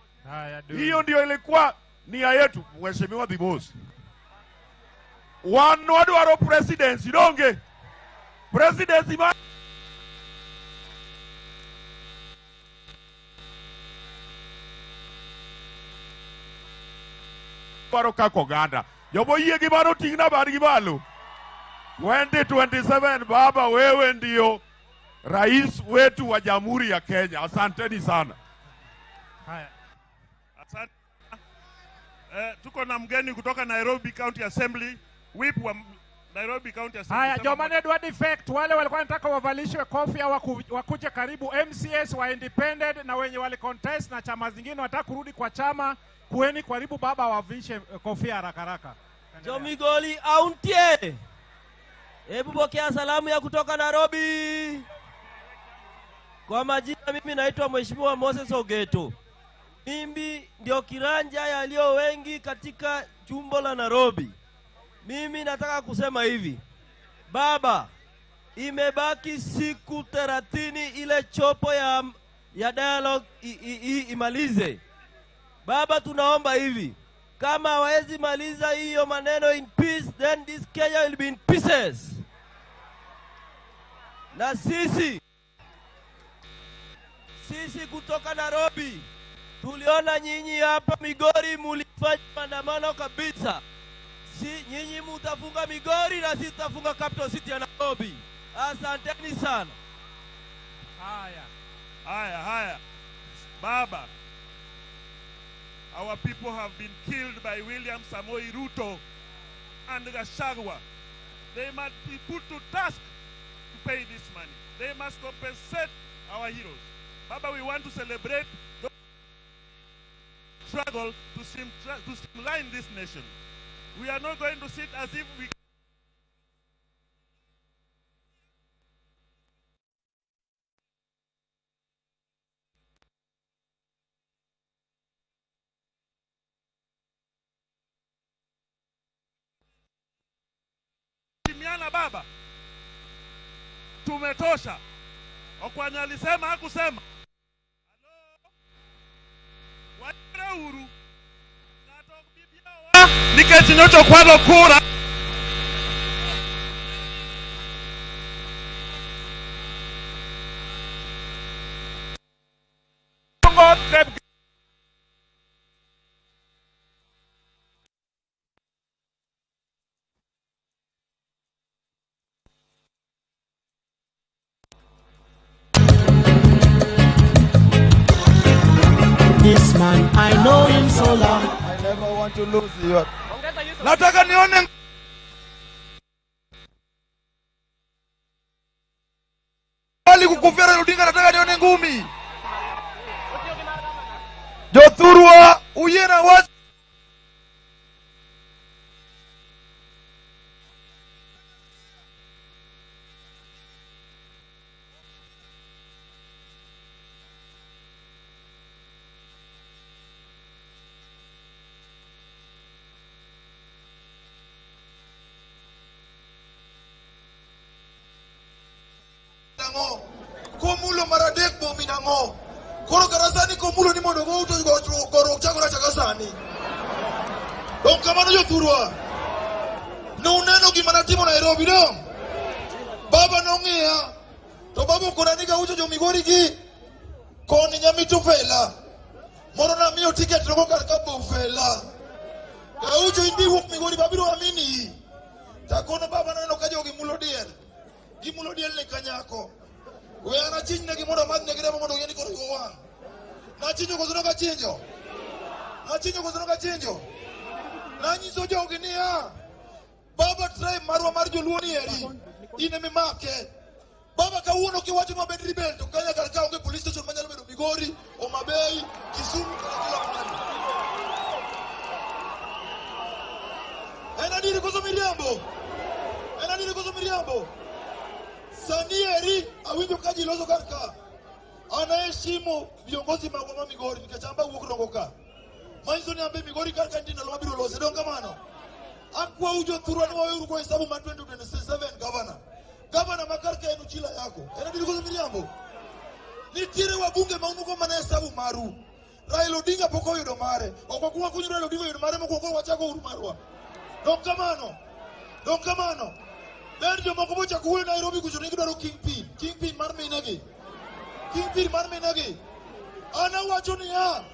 hiyo ndio ilikuwa nia yetu. Mheshimiwa Bibos, wan wadwaro presidency donge presidency ma dwaro kaka oganda jomo yie gi mano ting'na badgi malo. 2027 baba, wewe ndio rais wetu wa Jamhuri ya Kenya. Asanteni sana. Haya. Asante. Tuko na mgeni kutoka Nairobi County Assembly, whip wa Nairobi County Assembly. Haya, Jomane Edward defect, wale walikuwa wanataka wavalishwe kofia wakuje karibu. MCS wa independent na wenye wali contest na chama zingine wataka kurudi kwa chama, kueni karibu baba wavishe kofia haraka haraka. Jomigoli auntie, hebu pokea salamu ya kutoka Nairobi. Kwa majina mimi naitwa Mheshimiwa Moses Ogeto. Mimi ndio kiranja yaliyo wengi katika jimbo la Nairobi. Mimi nataka kusema hivi. Baba, imebaki siku 30 ile chopo ya dialogue imalize. Baba, tunaomba hivi. Kama hawezi maliza hiyo maneno in peace, then this Kenya will be in pieces. Na sisi kutoka Nairobi tuliona nyinyi hapa Migori mulifanya maandamano kabisa. Si nyinyi mutafunga Migori na sisi tutafunga capital city ya Nairobi. Asanteni sana. Haya. Haya, haya. Baba, our people have been killed by William Samoei Ruto and Gachagua. They must be put to task to pay this money. They must compensate our heroes. Baba, we want to celebrate the struggle to streamline this nation. We are not going to sit as if we Kimiana baba. Tumetosha. Okwanya alisema hakusema. Halo. Uru. Nikech nyocha kwalo kura. This man, I know him so long. I never want to lose you. Nataka nione Ali kukufia Raila Odinga, nataka nione ngumi. Jothurwa uyiena wach nang'o komulo mar adek bomi nang'o koro kata sani komulo ni mondo go to goruok chakore achaka sani. Dong kamano jothurwa, nuneno gima natimo Nairobi dong? Baba nong'iya to baba okona ni gaucho jo Migori gi koni Nyamito fela moro namiyo tiket nogo kar ka Bofela gaucho in biwuok Migori babiro amini takono baba naneno ka jogi mulo diel gimulo diel ni kanyako we an achinjnegi mondo amadhnegi remo mondo ging'e ni koro iwa wang'. Nachinjo koso nok achinjo? Nachinjo koso nok achinjo? Nanyiso jogi niya, baba tribe marwa mar joluo ni eri, in emimake. Baba kawuono kiwacho ni wabed rebel to Kenya kar ka onge police station manyalo bedo Migori, Homa Bay, Kisumu kata kila mahali. En adieri koso miriambo? En adieri koso miriambo? Sani eri awinjo ka ji loso kar ka. Anaheshimu viongozi magwa ma Migori nikech an be awuok Rongo ka. Manyiso ni an be Migori kar ka nitie ndalo mabiro lose. Dong kamano. Akwau jothurwa ni waweuru go hesabu mar 2027 governor. Governor ma kar ka en Uchila yako. En adieri koso miriambo? Nitiere wabunge ma unugo mana hesabu maru. Raila Odinga pok oyudo mare. Ok wakwong wakonyo Raila Odinga oyudo mare mokwongo koro wachako uru marwa. Dong kamano. Dong kamano. Ber jomoko bochako wuoyo Nairobi kucho ni gidwaro kingpin. Kingpin mar minegi. Kingpin mar minegi. An awacho niya,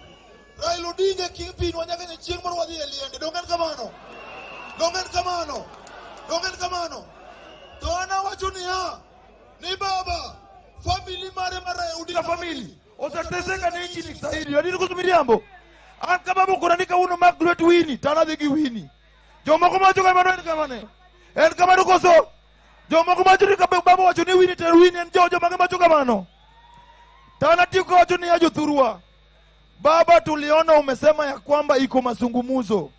Raila Odinga e kingpin wa nyaka chieng' moro wadhi e liende. Dong en kamano. Dong en kamano. Dong en kamano. To an awacho niya, ni baba, family mare mar Raila Odinga family oseteseka ne injili zaidi. Adier koso miriambo? An ka baba okona ni kawuono mak lwet Winnie, to an adhi gi Winnie. Jomoko mawacho kamano en kamane. En kamano koso? Jomoko mawacho ni ka baba owacho ni Winnie to Winnie en jo jomage mawacho kamano. To an atieko kawacho niya jothurwa, baba tuliona umesema ya kwamba iko mazungumzo.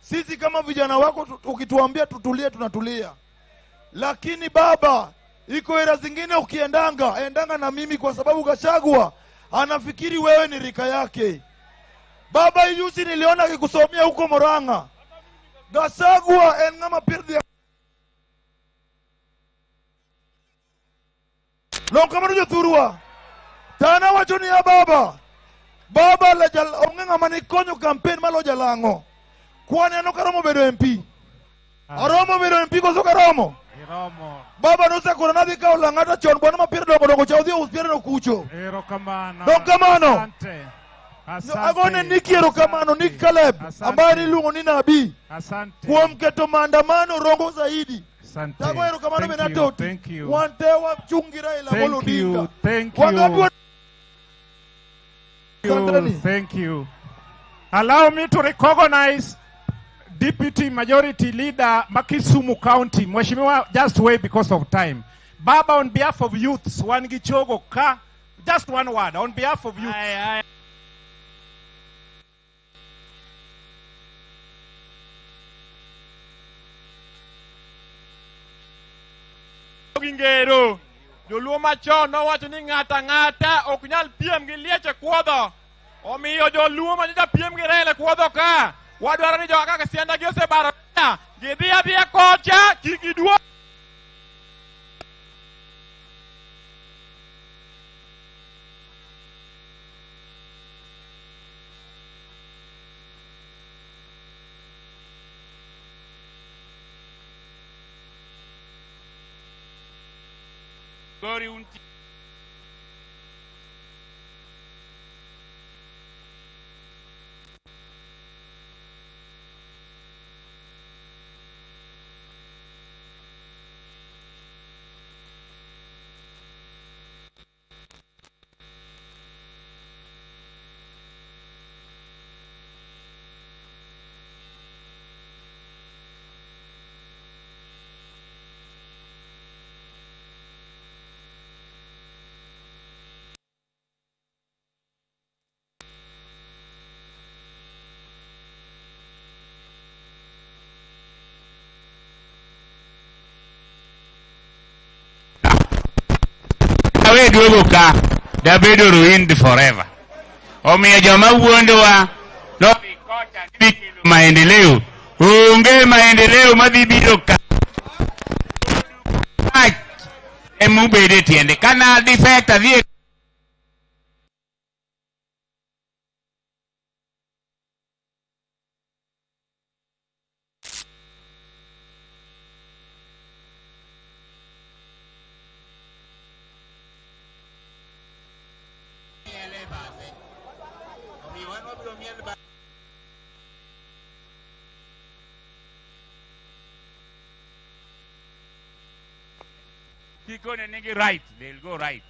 Sisi kama vijana wako ukituambia tutulie tunatulia. Lakini baba, iko era zingine ukiendanga, endanga na mimi kwa sababu Gachagua anafikiri wewe ni rika yake. Baba yuzi niliona akikusomea huko Murang'a. Gachagua en ng'ama pirdhi. Long kamano jothurwa. Tana wacho niya baba. Baba la jal onge ng'ama nikonyo campaign malo jalang'o. Kwaneno karomo bedo MP. Aromo bedo MP koso karomo? Iromo. Baba nosekona nadhi kawo lang'ata chon bwana ma piero dongo dongo cha odhi ous piero no kucho. Erokamano. Dong kamano. Asante. Asante. Agone Nick erokamano, Nick Caleb Asante. ambaye niluongo ni nabii Asante. kuom keto maandamano Rongo zaidi. Asante. Tago erokamano Thank bende you. Atoti. Thank you. Wan te wachung' gi Raila Amolo Thank you. Odinga. Thank you. Wangapi wa- you. Asanteni. Thank you. Allow me to recognize Deputy Majority Leader Makisumu County. Mheshimiwa, just wait because of time. Baba, on behalf of youths, wan gi chogo ka, just one word, on behalf of youth. Gi ngero joluo machon nowacho ni ng'ata ng'ata ok nyal piem gi liech e kuodho omiyo joluo ma nyocha piem gi Raila e kuodho ka wadwaro ni joga kaka sianda gi osebaro gidhi adhiya kocha kik giduog. Gori untie. aduogo ka, dabedo ruined forever. Omiyo joma wuondowa nodhi kocha gidhi kelo maendeleo. Onge maendeleo madhi biro ka. Mach emubede e tiende. Kana defect adhi e Kikone nigi right, they'll go right.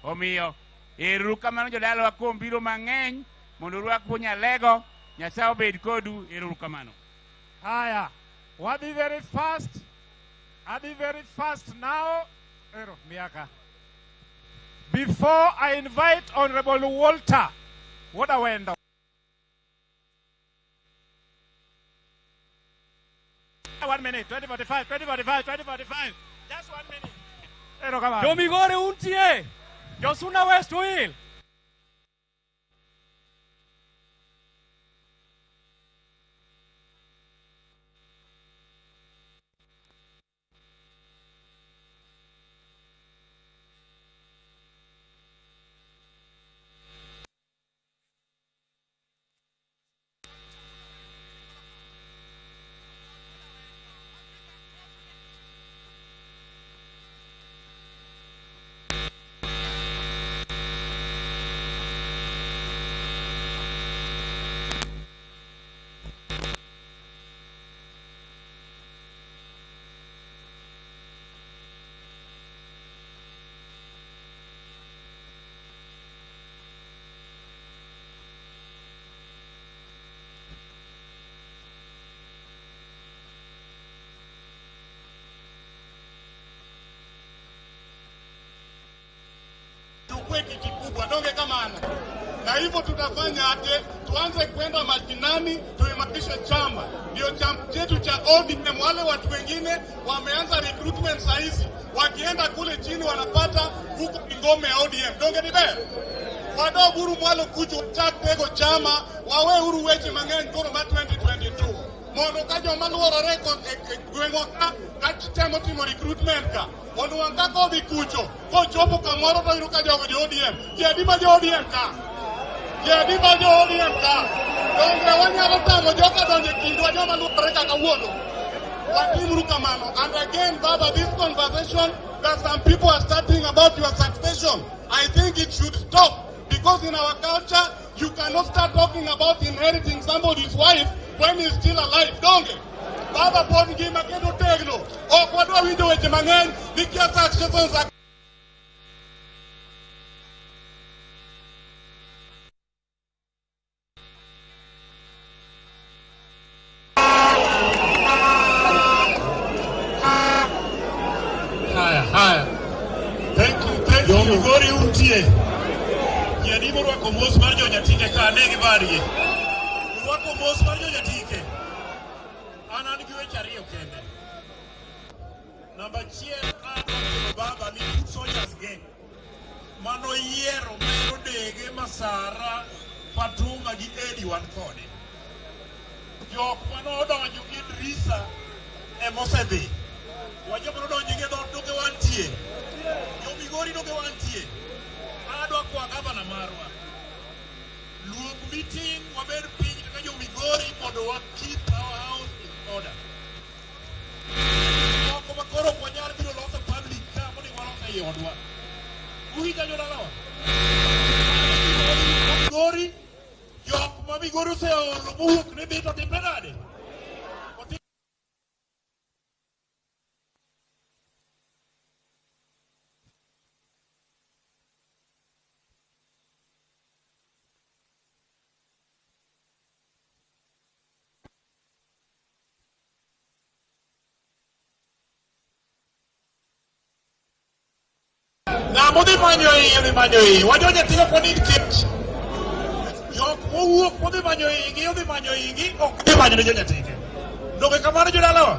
Omiyo, ero kamano jodalawa kuom biro mang'eny mondo urwak Nyalego. Nyasaye obed kodu, ero kamano. Haya, wadhi very fast. Adhi very fast now. Ero, miaka. Before I invite Honorable Walter Wodawendo. 1 minute, 2045, 2045, 2045. Just 1 minute. Ero kamano. Jomigori untie. Josuna West Will. Tukue kiti kubwa donge kamano, na hivyo tutafanya aje? Tuanze kwenda mashinani, tuimarishe chama, ndio chama chetu cha ODM. Wale watu wengine wameanza recruitment saa hizi, wakienda kule chini wanapata huko ngome ya ODM. Donge ni ber wadog uru mwalo kucho wachak tego chama wawe uru weche mang'eny koro ma 2022 mondo ka joma luorore e gweng'wa ka temo timo recruitment ka onwang' ka kodhi kucho kochopo kamoro to yudo ka jogo jo ODM. Ji adi ma jo ODM ka? Ji adi ma jo ODM ka? Donge wanyalo tamo joka donjo e kindwa joma luorore kaka kawuono? Watimuru kamano. And again, Baba, this conversation that some people are starting about your succession, I think it should stop, because in our culture you cannot start talking about inheriting somebody's wife when he's still alive. Donge Baba pod ngima kendo tegno, ok wadwa winjo weche mang'eny nikia succession. Haya, haya. Thank you, thank you. Jomigori untie. Ji adi morwako mos mar jonyatike ka ne gi badgi. Urwako mos mar jonyatike. An gi weche ariyo kende. Namba achiel, adwa kono baba ni foot soldiers ge manoyiero mero dege Masara, Fatuma gi Edi wan kode. Jok manodonjo gi Idrisa emosedhi. Wajoma nodonjo gi dhoot donge wantie. Jomigori donge wantie. Adwa kwa gavana marwa. Luong meeting, wabed piny kaka jomigori mondo wa keep our house in order. Moko ma koro ok wanyal biro loso public ka mondo walos ei odwa. Uwinja jodalawa? Migori, jok ma Migori oseolo mowuok ne bit otimre nade? Ng'ama odhi manyo iye odhi manyo iye. Wajo nyathi ok wanind kech. Jok mowuok modhi manyo igi odhi manyo igi, ok dhi manyo ne jonyatike. Donge kamano jodalawa?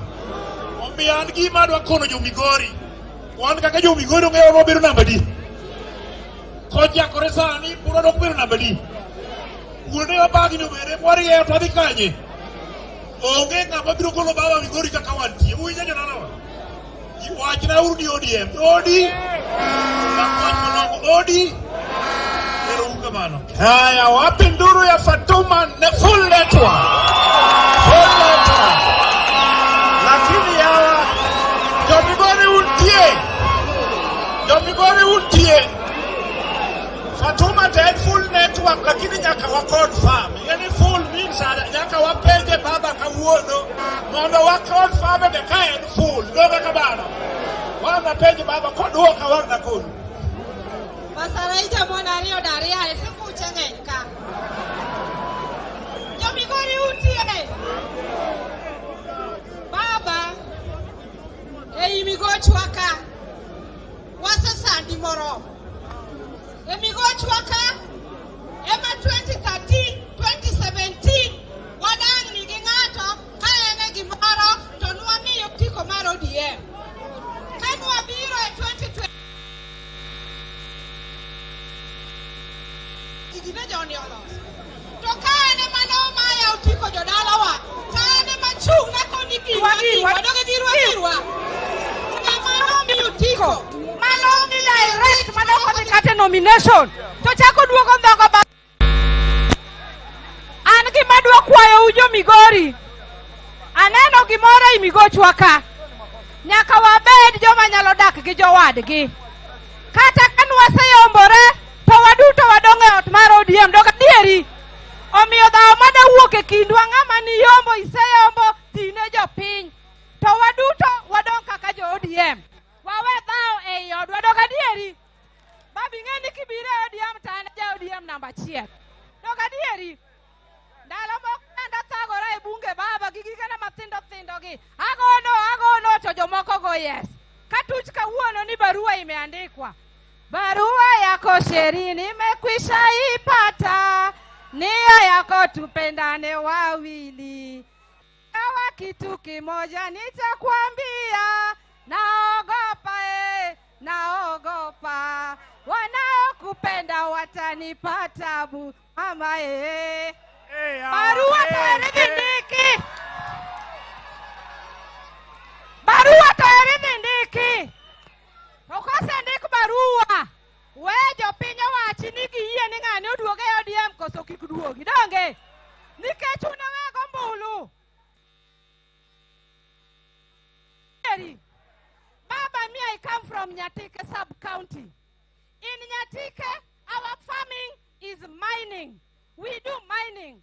Omiyo an gima adwa kono jo Migori. Wan kaka jo Migori ong'eyo wabedo namba di. Kochakore sani pura dok bedo namba adi? Kuonde ma bagni obede mwarieyo to wadhi kanye? Onge ng'ama biro golo baba Migori kaka wantie. Uwinjo jodalawa? Wachna uru ni ODM. Odi! Makwach malongo odi! Ero uru kamano. Haya, wapi nduru ya Fatuma ne full network. Full network. Lakini hawa jomigori untie. Jomigori untie. Fatuma to en full network lakini nyaka wa confirm. Yani full means nyaka wapenje baba kawuono mondo wa confirm be ka en full. Donge kamano? Wan penje baba koduoka wan nakonu. Masaraija mwana ariyo daria e kuche ng'eny ka. Jomigori untie. Baba, ei migochwa ka wasesandi moromo. E migochwa ka ema 2013, 2017 wadang'ni gi ng'ato ka en e gimoro to nwamiyo otiko mar ODM. Ka nwabiro e 2020 gine joni oloso. To ka en ema nomaya otiko jodalawa, ka en ema chung' na koni girwa girwa, donge girwa girwa. Ema nomiyo otiko. Mano mi direct mano kodhi kata nomination to chako duogo ndhogo ba an gima dwa kwayo u jo Migori, aneno gimoro i migochwa ka, nyaka wabed joma nyalo dak gi jowadgi. Kata ka nwaseyombore to waduto wadong' e ot mar ODM, dog adieri. Omiyo dhawo madawuok e kindwa, ng'ama niyombo iseyombo, tine jopiny, to waduto wadong' kaka jo ODM. Wawe dhawo ei odwa, dog adieri. Babi ng'e ni kibiro e ODM to an ja ODM namba achiel. Dog adieri. Ndalo moko nenda thagora e bunge baba gi gigena mathindo thindo gi. Agono to jomoko go yes. Katuch kawuono ni barua imeandikwa. Barua yako sheri nimekwisha ipata, nia yako tupendane wawili. Kawa kitu kimoja nitakwambia, naogopa naogopa wanaokupenda watanipa tabu mama eh. Barua tayari ndiki. Barua tayari ndiki. Okosendik barua, we jopiny owachi ni giyie ni ng'ani oduog e ODM koso kik duogi, donge? Nikech un awego ombulu. Baba, me I come from Nyatike sub-county. In Nyatike, our farming is mining. We do mining.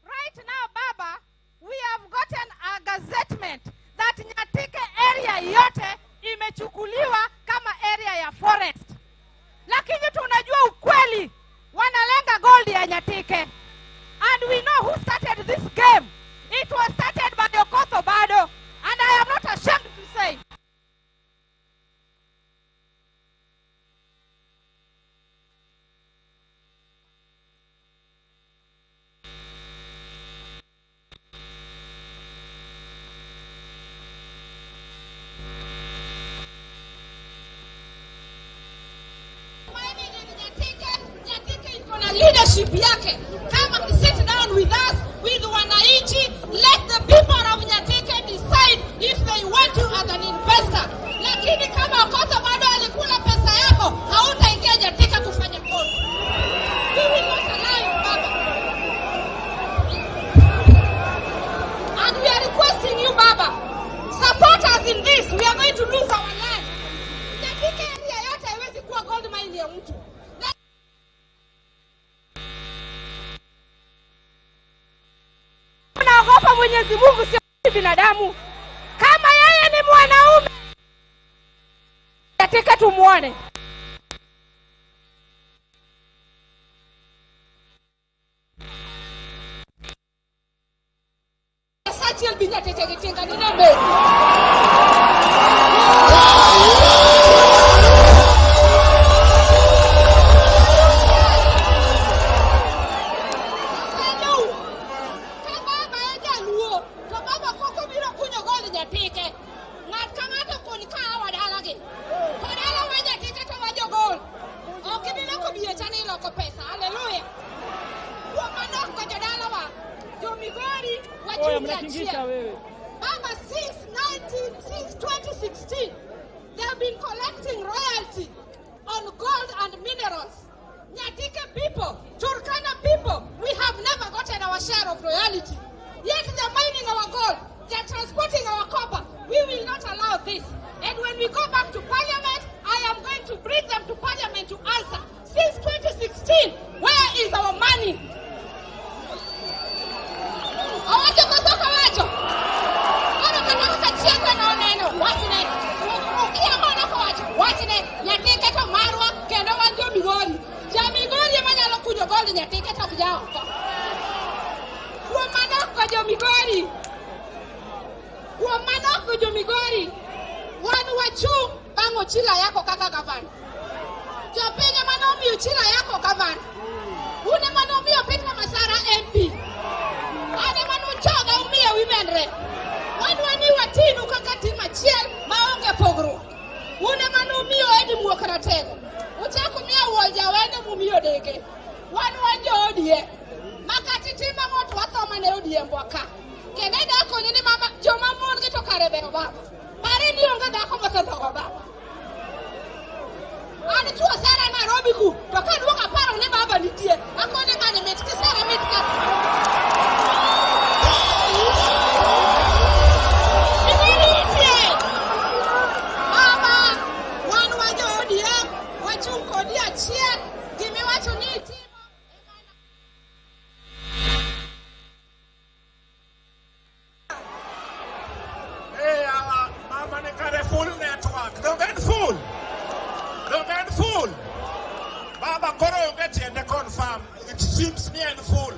Right now, Baba, we have gotten a gazettement that Nyatike area yote imechukuliwa kama area ya forest. Lakini tunajua ukweli, wanalenga gold ya Nyatike. And we know who started this game. It was started by Okoth Obado. And I am not ashamed to say. Leadership yake. Come and sit down with us, with wananchi. Let the people of Nyatike decide if they want you as an investor. Lakini kama Okoth Obado alikula pesa yako, hautaingia Nyatike kufanya kozi. We will not allow you, Baba. And we are requesting you, Baba, support us in this. We are going to lose our land. Nyatike area yote haiwezi kuwa gold mine ya mtu. Naogopa Mwenyezi Mungu, sio binadamu. Kama yeye ni mwanaume, katika tumuone. Sachiel binya tetegetenga ninembe. Mnatingisha achiel. wewe. Baba, since 2016, they have been collecting royalty on gold and minerals. Nyatike people, Turkana people, we have never gotten our share of royalty. Yet they're mining our gold, they're transporting our copper. We will not allow this. And when we go back to parliament, I am going to bring them to parliament to answer. Since 2016, where is our money? Owacho koso ok owacho? Koro kata kaka chiega noneno, wachne. Ukia mano kowacho, wachne. Nyatike to marwa, kendo wan jo Migori. Ja Migori ema nyalo kunyo gold Nyatike to ok ja oko. Kuom mano ok jo Migori. Kuom mano ok jo Migori. Wan wachung' bang' Ochilo Ayacko kaka gavana. Jopiny ema nomiyo Ochilo Ayacko gavana. Un ema nomiyo Peter Masara MP. An ema nuchoga umiyo women rep. Wadwa ni watinu kaka tim achiel maonge pogruok. Un ema numiyo Eddie Muok ratego. Uchako miyo Wuol Jawendo mumiyo deke. Wan wan jo ODM. Ma kata itimo ang'o to watho mana e ODM wa ka. Kendo idwa konyo ni mama joma mon gi to kare beyo baba. Pare ni onge dhako mosedhogo baba. An chuo sera Nairobi ku to kaduogo aparo ni baba nitie. Akone ng'ani mit kisera mit ka. Migori nitie. Baba, wan wa jo ODM, wachung' kodi achiel. Gimiwacho ni itimo. Hey, mama ni kare full network. Donge en full? Donge en full? Baba koro onge tiende confirm. It seems ni en full.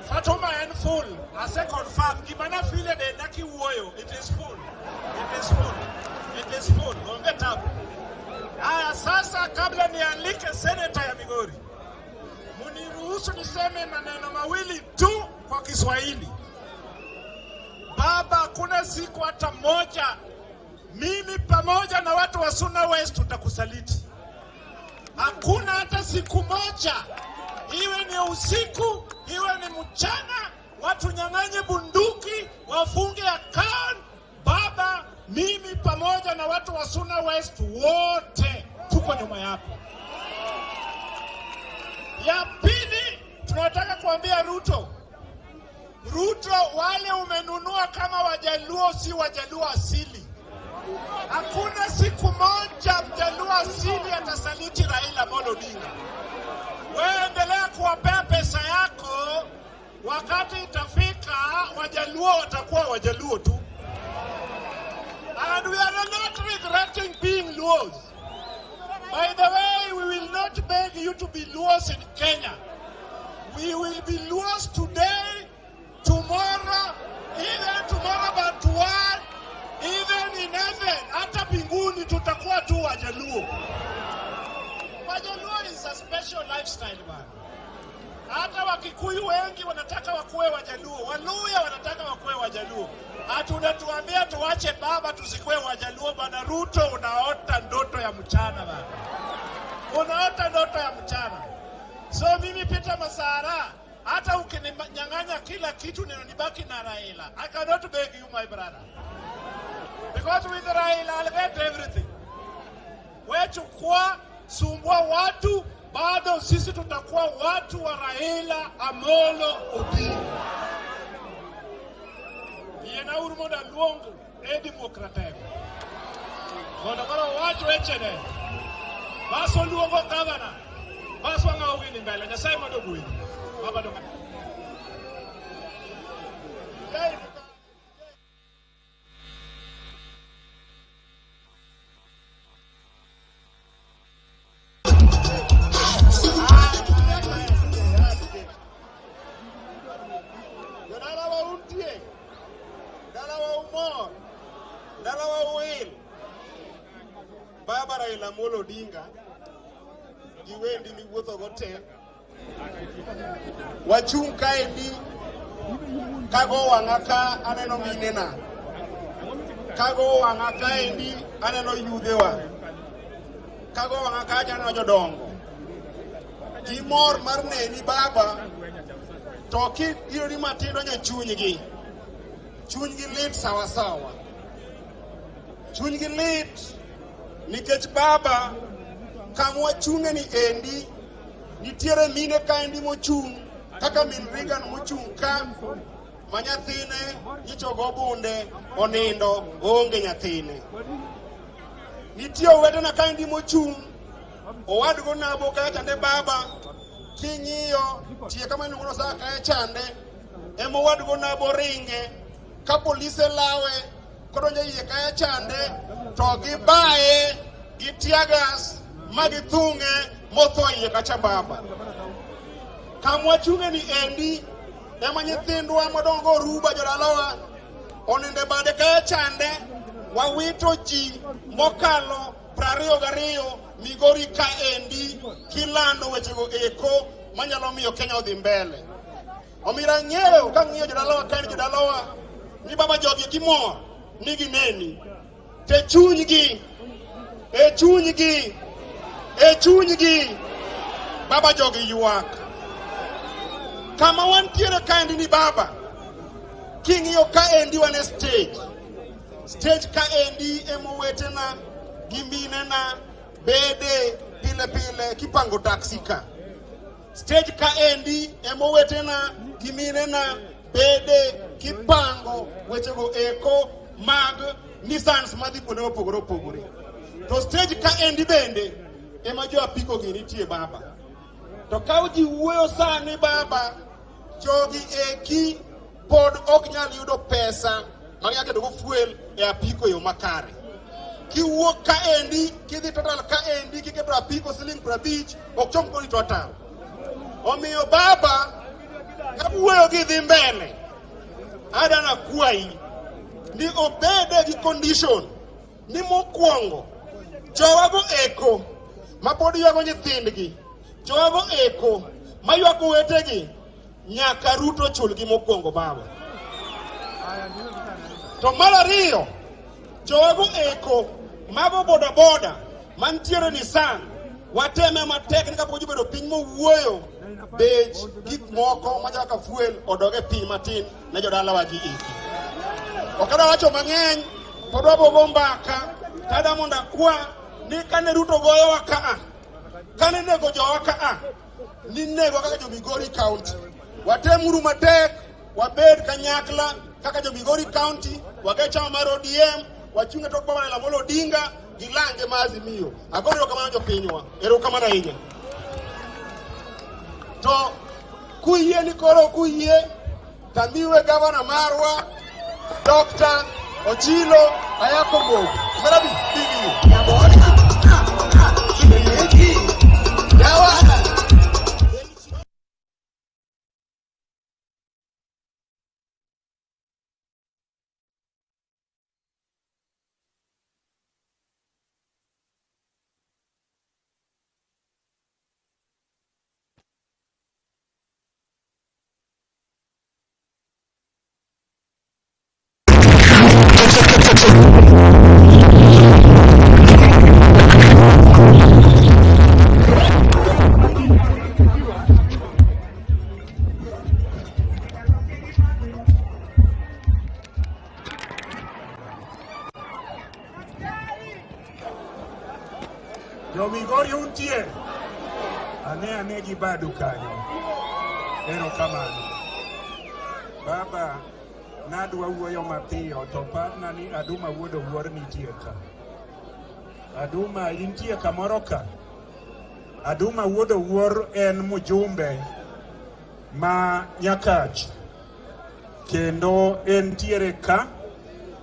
Fatuma en full. Ase confirm. Gima na feel e denda kiwuoyo. It is full. It is full. It is full. Onge tabu. Haya, sasa kabla nialike seneta ya Migori, muniruhusu niseme maneno mawili tu kwa Kiswahili. Baba, hakuna siku hata moja mimi pamoja na watu wa Suna West tutakusaliti. Hakuna hata siku moja, iwe ni usiku, iwe ni mchana, watu nyang'anye bunduki, wafunge account. Baba, mimi pamoja na watu wa Suna West wote tuko nyuma yako. Ya pili, tunataka kuambia Ruto, Ruto, wale umenunua kama Wajaluo si Wajaluo asili. Hakuna siku moja Mjaluo asili atasaliti Raila Amolo Odinga. Wewe endelea kuwapea pesa yako, wakati itafika Wajaluo watakuwa Wajaluo tu. And we are not regretting being Luos. By the way, we will not beg you to be Luos in Kenya. We will be Luos today, tomorrow, even tomorrow but one, even in heaven, hata mbinguni tutakuwa tu Wajaluo. Wajaluo is a special lifestyle man. Hata Wakikuyu wengi wanataka wakuwe Wajaluo, Waluya wanataka wakuwe Wajaluo. Ati unatuambia tuache baba tusikuwe Wajaluo? Bana Ruto, unaota ndoto ya mchana bana, unaota ndoto ya mchana. So mimi Peter Masara, hata ukininyang'anya kila kitu nibaki na Raila. I cannot beg you, my brother. Because with Raila I'll get everything. Wewe chukua, sumbua watu, bado sisi tutakuwa watu wa Raila Amolo Odinga. Yiena uru mondo aluong Eddie Muok Ratego. Mondo koro owach wechene. Bas oluongo gavana. Bas wang'awo gini mbele. Nyasaye mondo ogwedhu. Baba donga. Jodalawa untie, dalawa umor, dalawa uil. Baba Raila Amolo Odinga gi wendi miwuothogo te, wachung' kaendi kago wang'a ka aneno minena, kago wang'a kaendi aneno yudhewa, kago wang'a kacha aneno jodongo. Gi mor mar neni baba, to kiyudori matindo nyachunygi. Chunygi lit sawa sawa. Chunygi lit nikech baba kama wachung'e ni endi nitiere mine kaendi mochung' kaka min Reagan mochung' ka ma nyathine nyicho go bunde onindo oonge nyathine. Nitie owetena kaendi mochung' owadgo nabo kacha chande baba king'iyo tie kama iluongo ni Osaka kacha chande ema owadgo nabo ringe ka polise lawe kodonjo iye kacha chande to gibaye gi tear gas ma githung'e motho iye kacha baba. Kama wachung'e ni endi ema nyithindwa madongo Oruba jodalawa onindo e bade kacha chande wawito ji mokalo 22 Migori ka endi kilando wechego eko manyalo miyo Kenya odhi mbele. Omiyo ang'eyo kang'iyo jodalawa kaendi jodalawa ni baba jogi gimor ni gineni te chunygi e chunygi e chunygi baba jogi ywak. Kama wantiere kaendi ni baba king'iyo kaendi wan e stage. Stage kaendi emowetena gi minena bede pile pile kipango taxi ka. Stage kaendi emowetena gi minena bede kipango wechego eko mag Nissans madhi kuonde mopogore opogore. To stage kaendi bende ema jo apiko gi nitie baba. To ka ji wuoyo sani baba, jogi eki pod ok nyal yudo pesa ma ginyalo keto go fuel e apiko e yo makare. Kiwuok kaendi kidhi Total kaendi kiketo apiko siling 50 ok chom kodi Total. Omiyo baba ka wuoyo gi dhi mbele adana kwayi ni obede gi condition ni mokwongo jowago eko ma pod ywago nyithindgi, jowago eko ma ywak owetegi nyaka Ruto chulgi mokwongo baba. To mar ariyo, jowago eko mago boda boda mantiere Nissan wateme matek ni kapok obedo piny mowuoyo bech gik moko machalo kaka fuel odog e piny matin ne jodalawa gi eki. Ok adwa wacho mang'eny, pod wabogo mbaka tada mondo akwa ni kane Ruto goyowa kaa, kane nego jowa kaa, ninego kaka jo Migori County. Watemuru matek, wabed kanyakla kaka jo Migori County, wage chama mar ODM, wachung' e tok baba Raila Amolo Odinga gi lange mar Azimio. Agoyo erokamano jopinywa, erokamano ahinya. To kuyie ni koro kuyie, tamiwe gavana marwa Dr. Ochilo Ayako Mbogo. Marabi, bibi. Yawa. Jomigori untie? Ane gi badu kanyo. Erokamano. Baba, nadwa wuoyo mapiyo to parna ni Aduma wuod Owuor nitie ka. Aduma intie kamoro ka? Aduma wuod Owuor en mjumbe ma Nyakach kendo entiere ka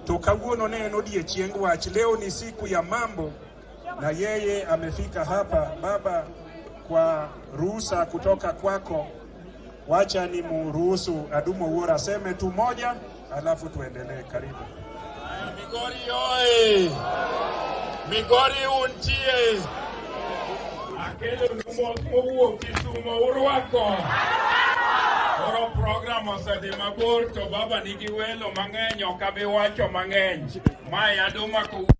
to kawuono ne en odiechieng wach. Leo ni siku ya mambo na yeye amefika hapa. Baba, kwa ruhusa kutoka kwako, wacha ni muruhusu Aduma Owuor aseme tu moja, alafu tuendelee. Karibu. Migori oye! Migori untie! Akelo mowuok Kisumo urwako. Koro program osedhi mabor to baba nigi welo mang'eny ok abi wacho mang'eny. Mae Aduma kowuok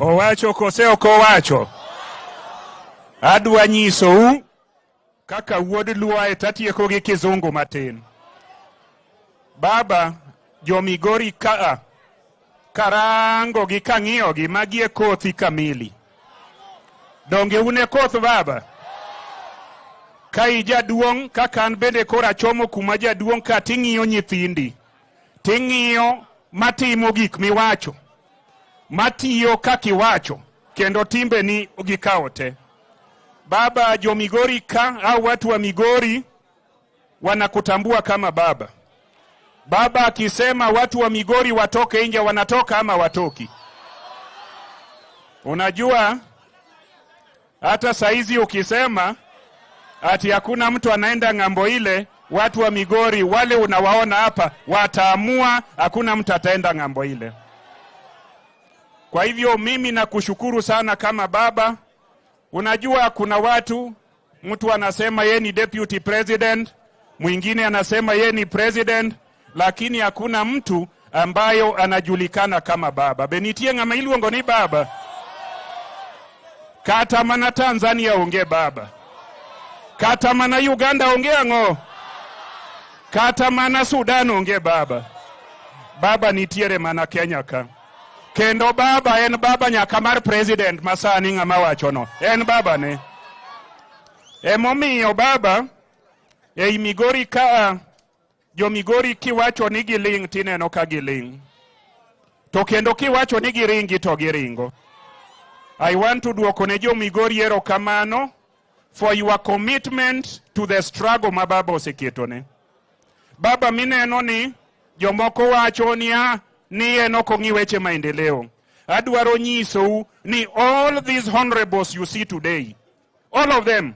Owacho kose ok owacho? Adwa nyisou kaka wuod Luo ae tatieko gi kizungu matin. Baba, jo-Migori kaa karango gi kang'iyogi magi e kothi kamili. Donge un e koth baba? Ka ijaduong' kaka an bende koro achomo kuma jaduong' ka ting'iyo nyithindi, ting'iyo matimo gik miwacho, matiyo kaka iwacho, kendo timbeni gikawo te. Baba, jo-Migori ka au watu wa Migori wanakutambua kama baba. Baba akisema watu wa Migori watoke nje, wanatoka ama watoki? Unajua hata saizi ukisema ati hakuna mtu anaenda ng'ambo ile, watu wa Migori wale unawaona hapa wataamua hakuna mtu ataenda ng'ambo ile. Kwa hivyo mimi nakushukuru sana kama baba. Unajua kuna watu, mtu anasema ye ni deputy president, mwingine anasema ye ni president, lakini hakuna mtu ambayo anajulikana kama baba. Benitie ng'ama iluongo ni baba. Kata mana Tanzania onge baba. Kata mana Uganda onge ang'o? Kata mana Sudan onge baba. Baba nitiere mana Kenya ka. Kendo baba en baba nyaka mar president masani ng'ama wachono. En baba ne. Emomiyo baba ei Migori ka jo Migori kiwacho ni giling' tineno ka giling'. To kendo kiwacho ni giringi to giringo. I want to duoko ne jo Migori erokamano for your commitment to the struggle ma baba oseketone. Baba mineno ni jomoko wacho niya ni en ok ong'i weche maendeleo. Adwaro nyisou ni all these honorables you see today, all of them,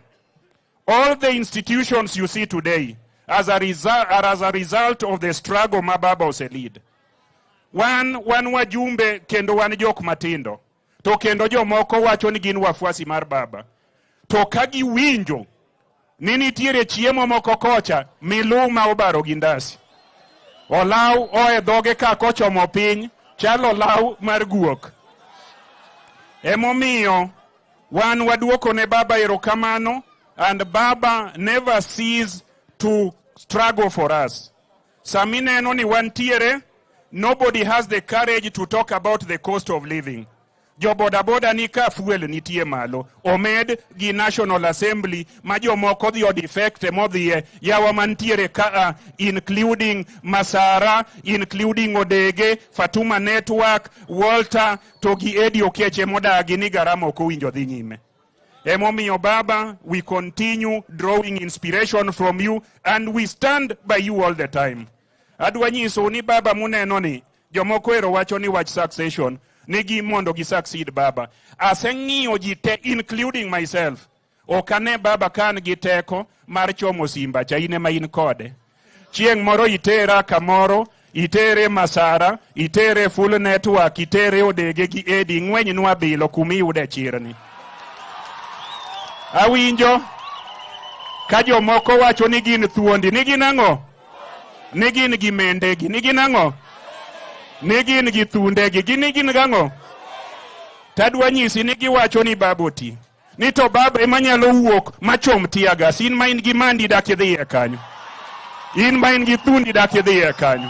all the institutions you see today, are as a result of the struggle ma baba oselead. Wan wajumbe kendo wan jok matindo. To kendo jomoko wacho ni gin wafuasi mar baba. To ka giwinjo ni nitiere chiemo moko kocha, miluma obaro gi ndasi. Olaw oe dhoge ka kochomo piny, chalo olaw mar guok. Emomiyo wan waduoko ne baba erokamano, and baba never cease to struggle for us. Samineno ni wantiere, nobody has the courage to talk about the cost of living. Jo bodaboda ni ka fuel nitie malo, omed gi National Assembly ma jomoko dhi odefect modhiye yawa mantiere kaa, including Masara, including Odege, Fatuma Network, Walter to gi Eddie Oketch modagi ni garama ok owinjo dhi nyime. Emomiyo baba, we continue drawing inspiration from you and we stand by you all the time. Adwa nyisou ni baba muneno ni jomoko ero wacho ni wach succession nigi mondo gi succeed baba. Aseng'iyo ji te including myself. Ok ane baba ka an gi teko mar chomo simba cha, in ema in kode. Chieng' moro itera kamoro, itere Masara, itere Full Network, itere Odege gi Edi, ng'wenynwa bilo kumiyude chirni. Awinjo ka jomoko wacho ni gin thuondi, ni gin ang'o? Ni gin gi mendegi, ni gin ang'o? Ni gin gi thundegi, gin ni gin gang'o? Tadwa nyisi ni giwacho ni baba oti. Ni to baba ema nyalo wuok machom tear gas, in ma in gi mandi dak idhiye kanyo. In ma in gi thundi dak idhiye kanyo.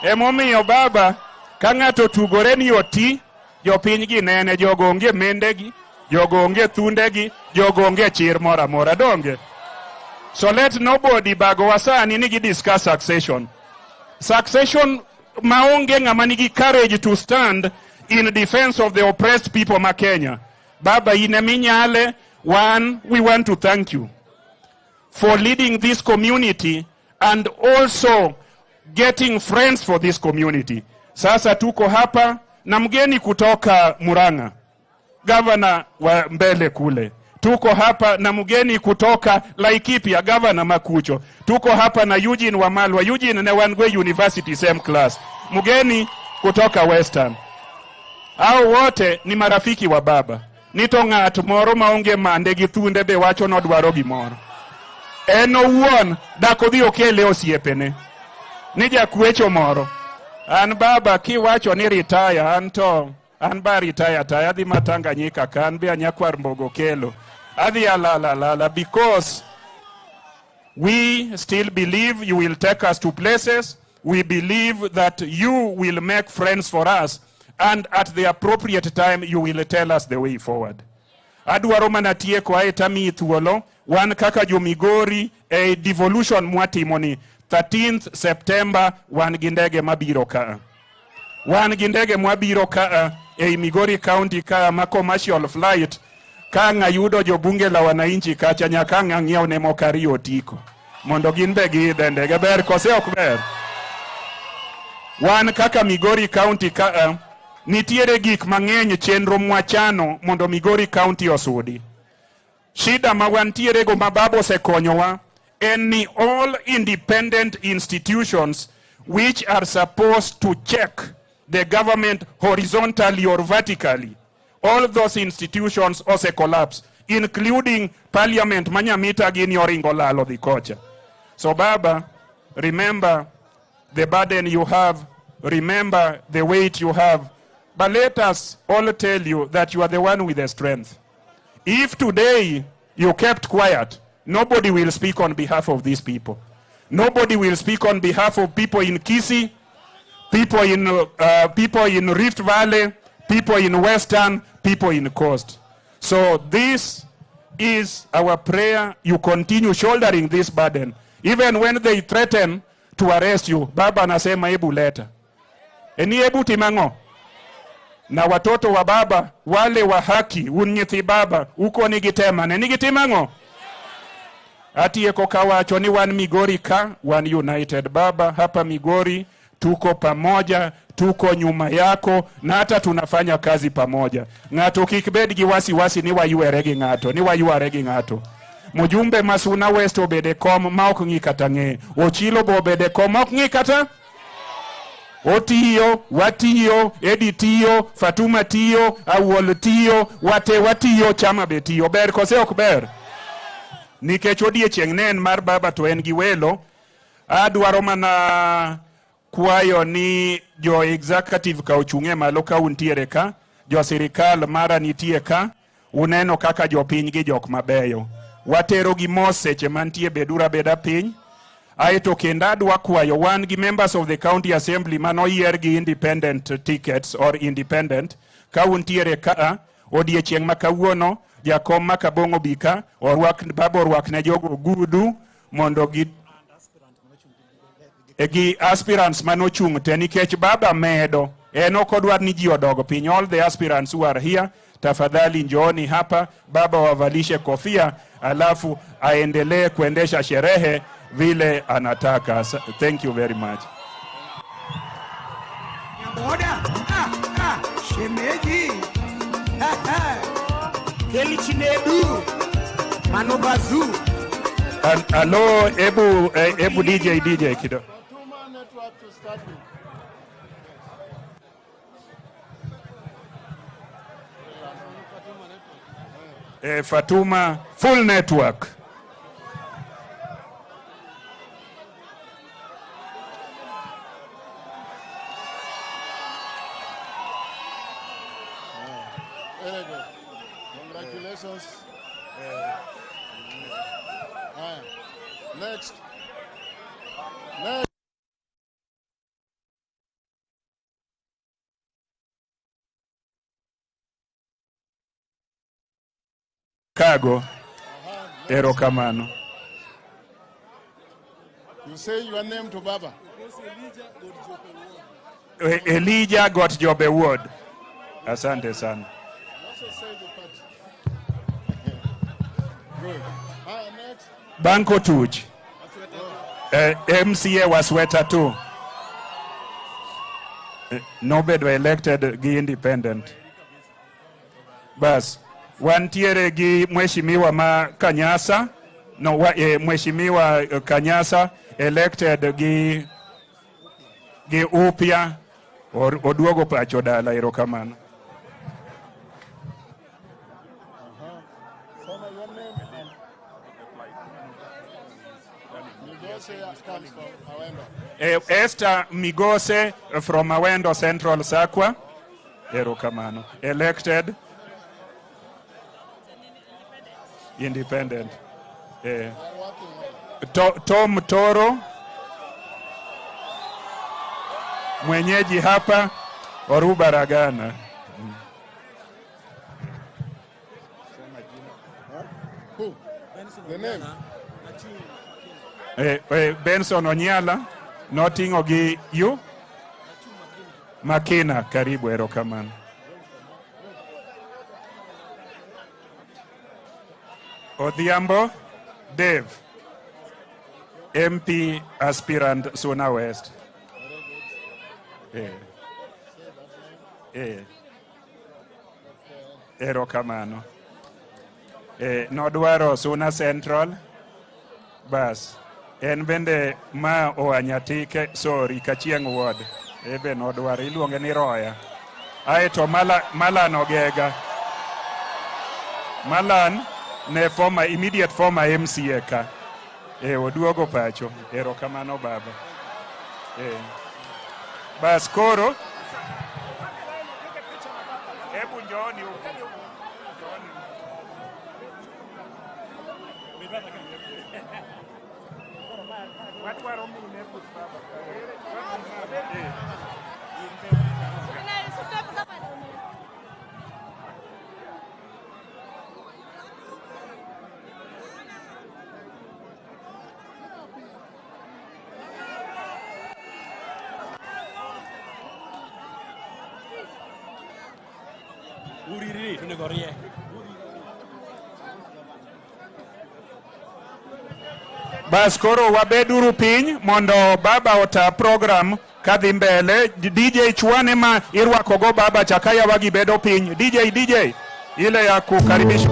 Emomiyo baba, ka ng'ato tugore ni oti, jopiny gi nene, jogo onge mendegi, jogo onge thundegi, jogo onge chir moro amora, donge? So let nobody bagowa sani ni gi discuss succession. Succession maonge ng'ama nigi courage to stand in defense of the oppressed people ma Kenya. Baba in eminyale, one, we want to thank you for leading this community and also getting friends for this community. Sasa tuko hapa na mgeni kutoka Murang'a, gavana wa mbele kule. Tuko hapa na mgeni kutoka Laikipia, gavana Makucho. Tuko hapa na Eugene Wamalwa, Eugene na Wangwe University same class. Mgeni kutoka Western. Hao wote ni marafiki wa baba. Nito ng'at moro maonge mande gi thunde be wacho nodwaro gimoro. En owuon dak odhi okele osiepene. Ni jakwecho moro. An baba kiwacho ni retire, an to An ba retire taya adhi ma Tanganyika ka an be anyakwar Mbogo Kelo. Adhi alala lala because we still believe you will take us to places. We believe that you will make friends for us, and at the appropriate time you will tell us the way forward. Adwaro mana tieko ae tamiyi thuolo, wan kaka jo-Migori e devolution mwatimo ni 13th September wan gi ndege mabiro kaa. Wan gi ndege mwabiro kaa ei Migori County kaa ma commercial flight ka ang' ayudo jobunge la wananchi kacha nyaka ang' ang'iew ne moko ariyo otiko mondo gin be giidhe ndege. Ber kose ok ber? Wan kaka Migori County kaa nitiere gik mang'eny chenro mwachano mondo Migori County osudi. Shida ma wantiere go ma baba osekonyowa en ni all independent institutions which are supposed to check the government horizontally or vertically, all those institutions ose collapse, including parliament manyamita gini oringo lalo dhi kocha. So Baba, remember the burden you have, remember the weight you have, but let us all tell you that you are the one with the strength. If today you kept quiet, nobody will speak on behalf of these people. Nobody will speak on behalf of people in Kisii, people in Rift Valley, people in Western, people in Coast. So this is our prayer. You continue shouldering this burden. Even when they threaten to arrest you, Baba anasema ebu leta. Eni ebu timango. Na watoto wa baba, wale wa haki, unyithi baba, uko nigitema. Ne nigitimango? Atieko kawacho ni wan Migori ka, wan united. Baba, hapa Migori, tuko pamoja, tuko nyuma yako, na hata tunafanya kazi pamoja. Ng'ato kik bed gi wasiwasi ni wayuere gi ng'ato, ni wayuare gi ng'ato. Mjumbe Masuna West obede kom ma ok ng'i kata ng'e. Ochilo bo obede kom ma ok ng'i kata? Otiyo, watiyo, Edi tiyo, Fatuma tiyo, Awol tiyo, wate watiyo, chama be tiyo. Ber kose ok ber? Nikech odiechieng' ne en mar baba to en gi welo, adwaro mana kwayo ni jo executive ka ochung'e malo ka untiere ka, jo sirikal mara nitie ka, uneno kaka jopiny gi jok mabeyo. Watero gi mos seche mantie bedura beda piny. Aeto kendo adwa kwayo wan gi members of the county assembly manoyier gi independent tickets or independent, ka untiere ka, odiechieng' ma kawuono, jakom ma Kabong'o bika, orwak, baba orwak ne jogo ogudu mondo gi gi aspirants manochung' te nikech baba medo en ok odwar ni ji odog piny. All the aspirants who are here, tafadhali njooni hapa, baba wavalishe kofia alafu aendelee kuendesha sherehe vile anataka. Thank you very much. Boda, shemeji, Keli Chinedu, Manobazu. Hello, ebu DJ kido. Fatuma full network. Very good. Congratulations. Next. Next. Kago. Erokamano. You say your name to Baba. Elijah got job award. Asante sana. Banko Tuch. MCA Wasweta too. Nobedo elected gi independent. Bas. Wantiere gi mheshimiwa ma Kanyasa. No, mheshimiwa Kanyasa elected gi upya oduogo pacho dala. Erokamano. Esther Migose from Awendo Central Sakwa. Erokamano. Elected independent. Tom Toro mwenyeji hapa Oruba Ragana. Benson Onyala noting'o gi yu Makina, karibu, erokamano. Odhiambo Dave, MP aspirant Suna West. Erokamano. Nodwaro Suna Central. Bas, en bende ma oa Nyatike, sorry, Kachieng' Ward. Ebe nodwaro, iluonge ni Roya. Aeto Malan Ogega. Malan ne former, immediate former MCA ka. Oduogo pacho. Erokamano baba. Bas koro. Hebu njooni huku. Wadwaro mine but baba. Bas koro wabeduru piny mondo baba ota program kadhi mbele. DJ chwane ma irwakogo baba chakaya wagibedo piny. DJ ile ya kukaribisha.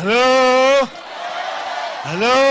Hello? Hello?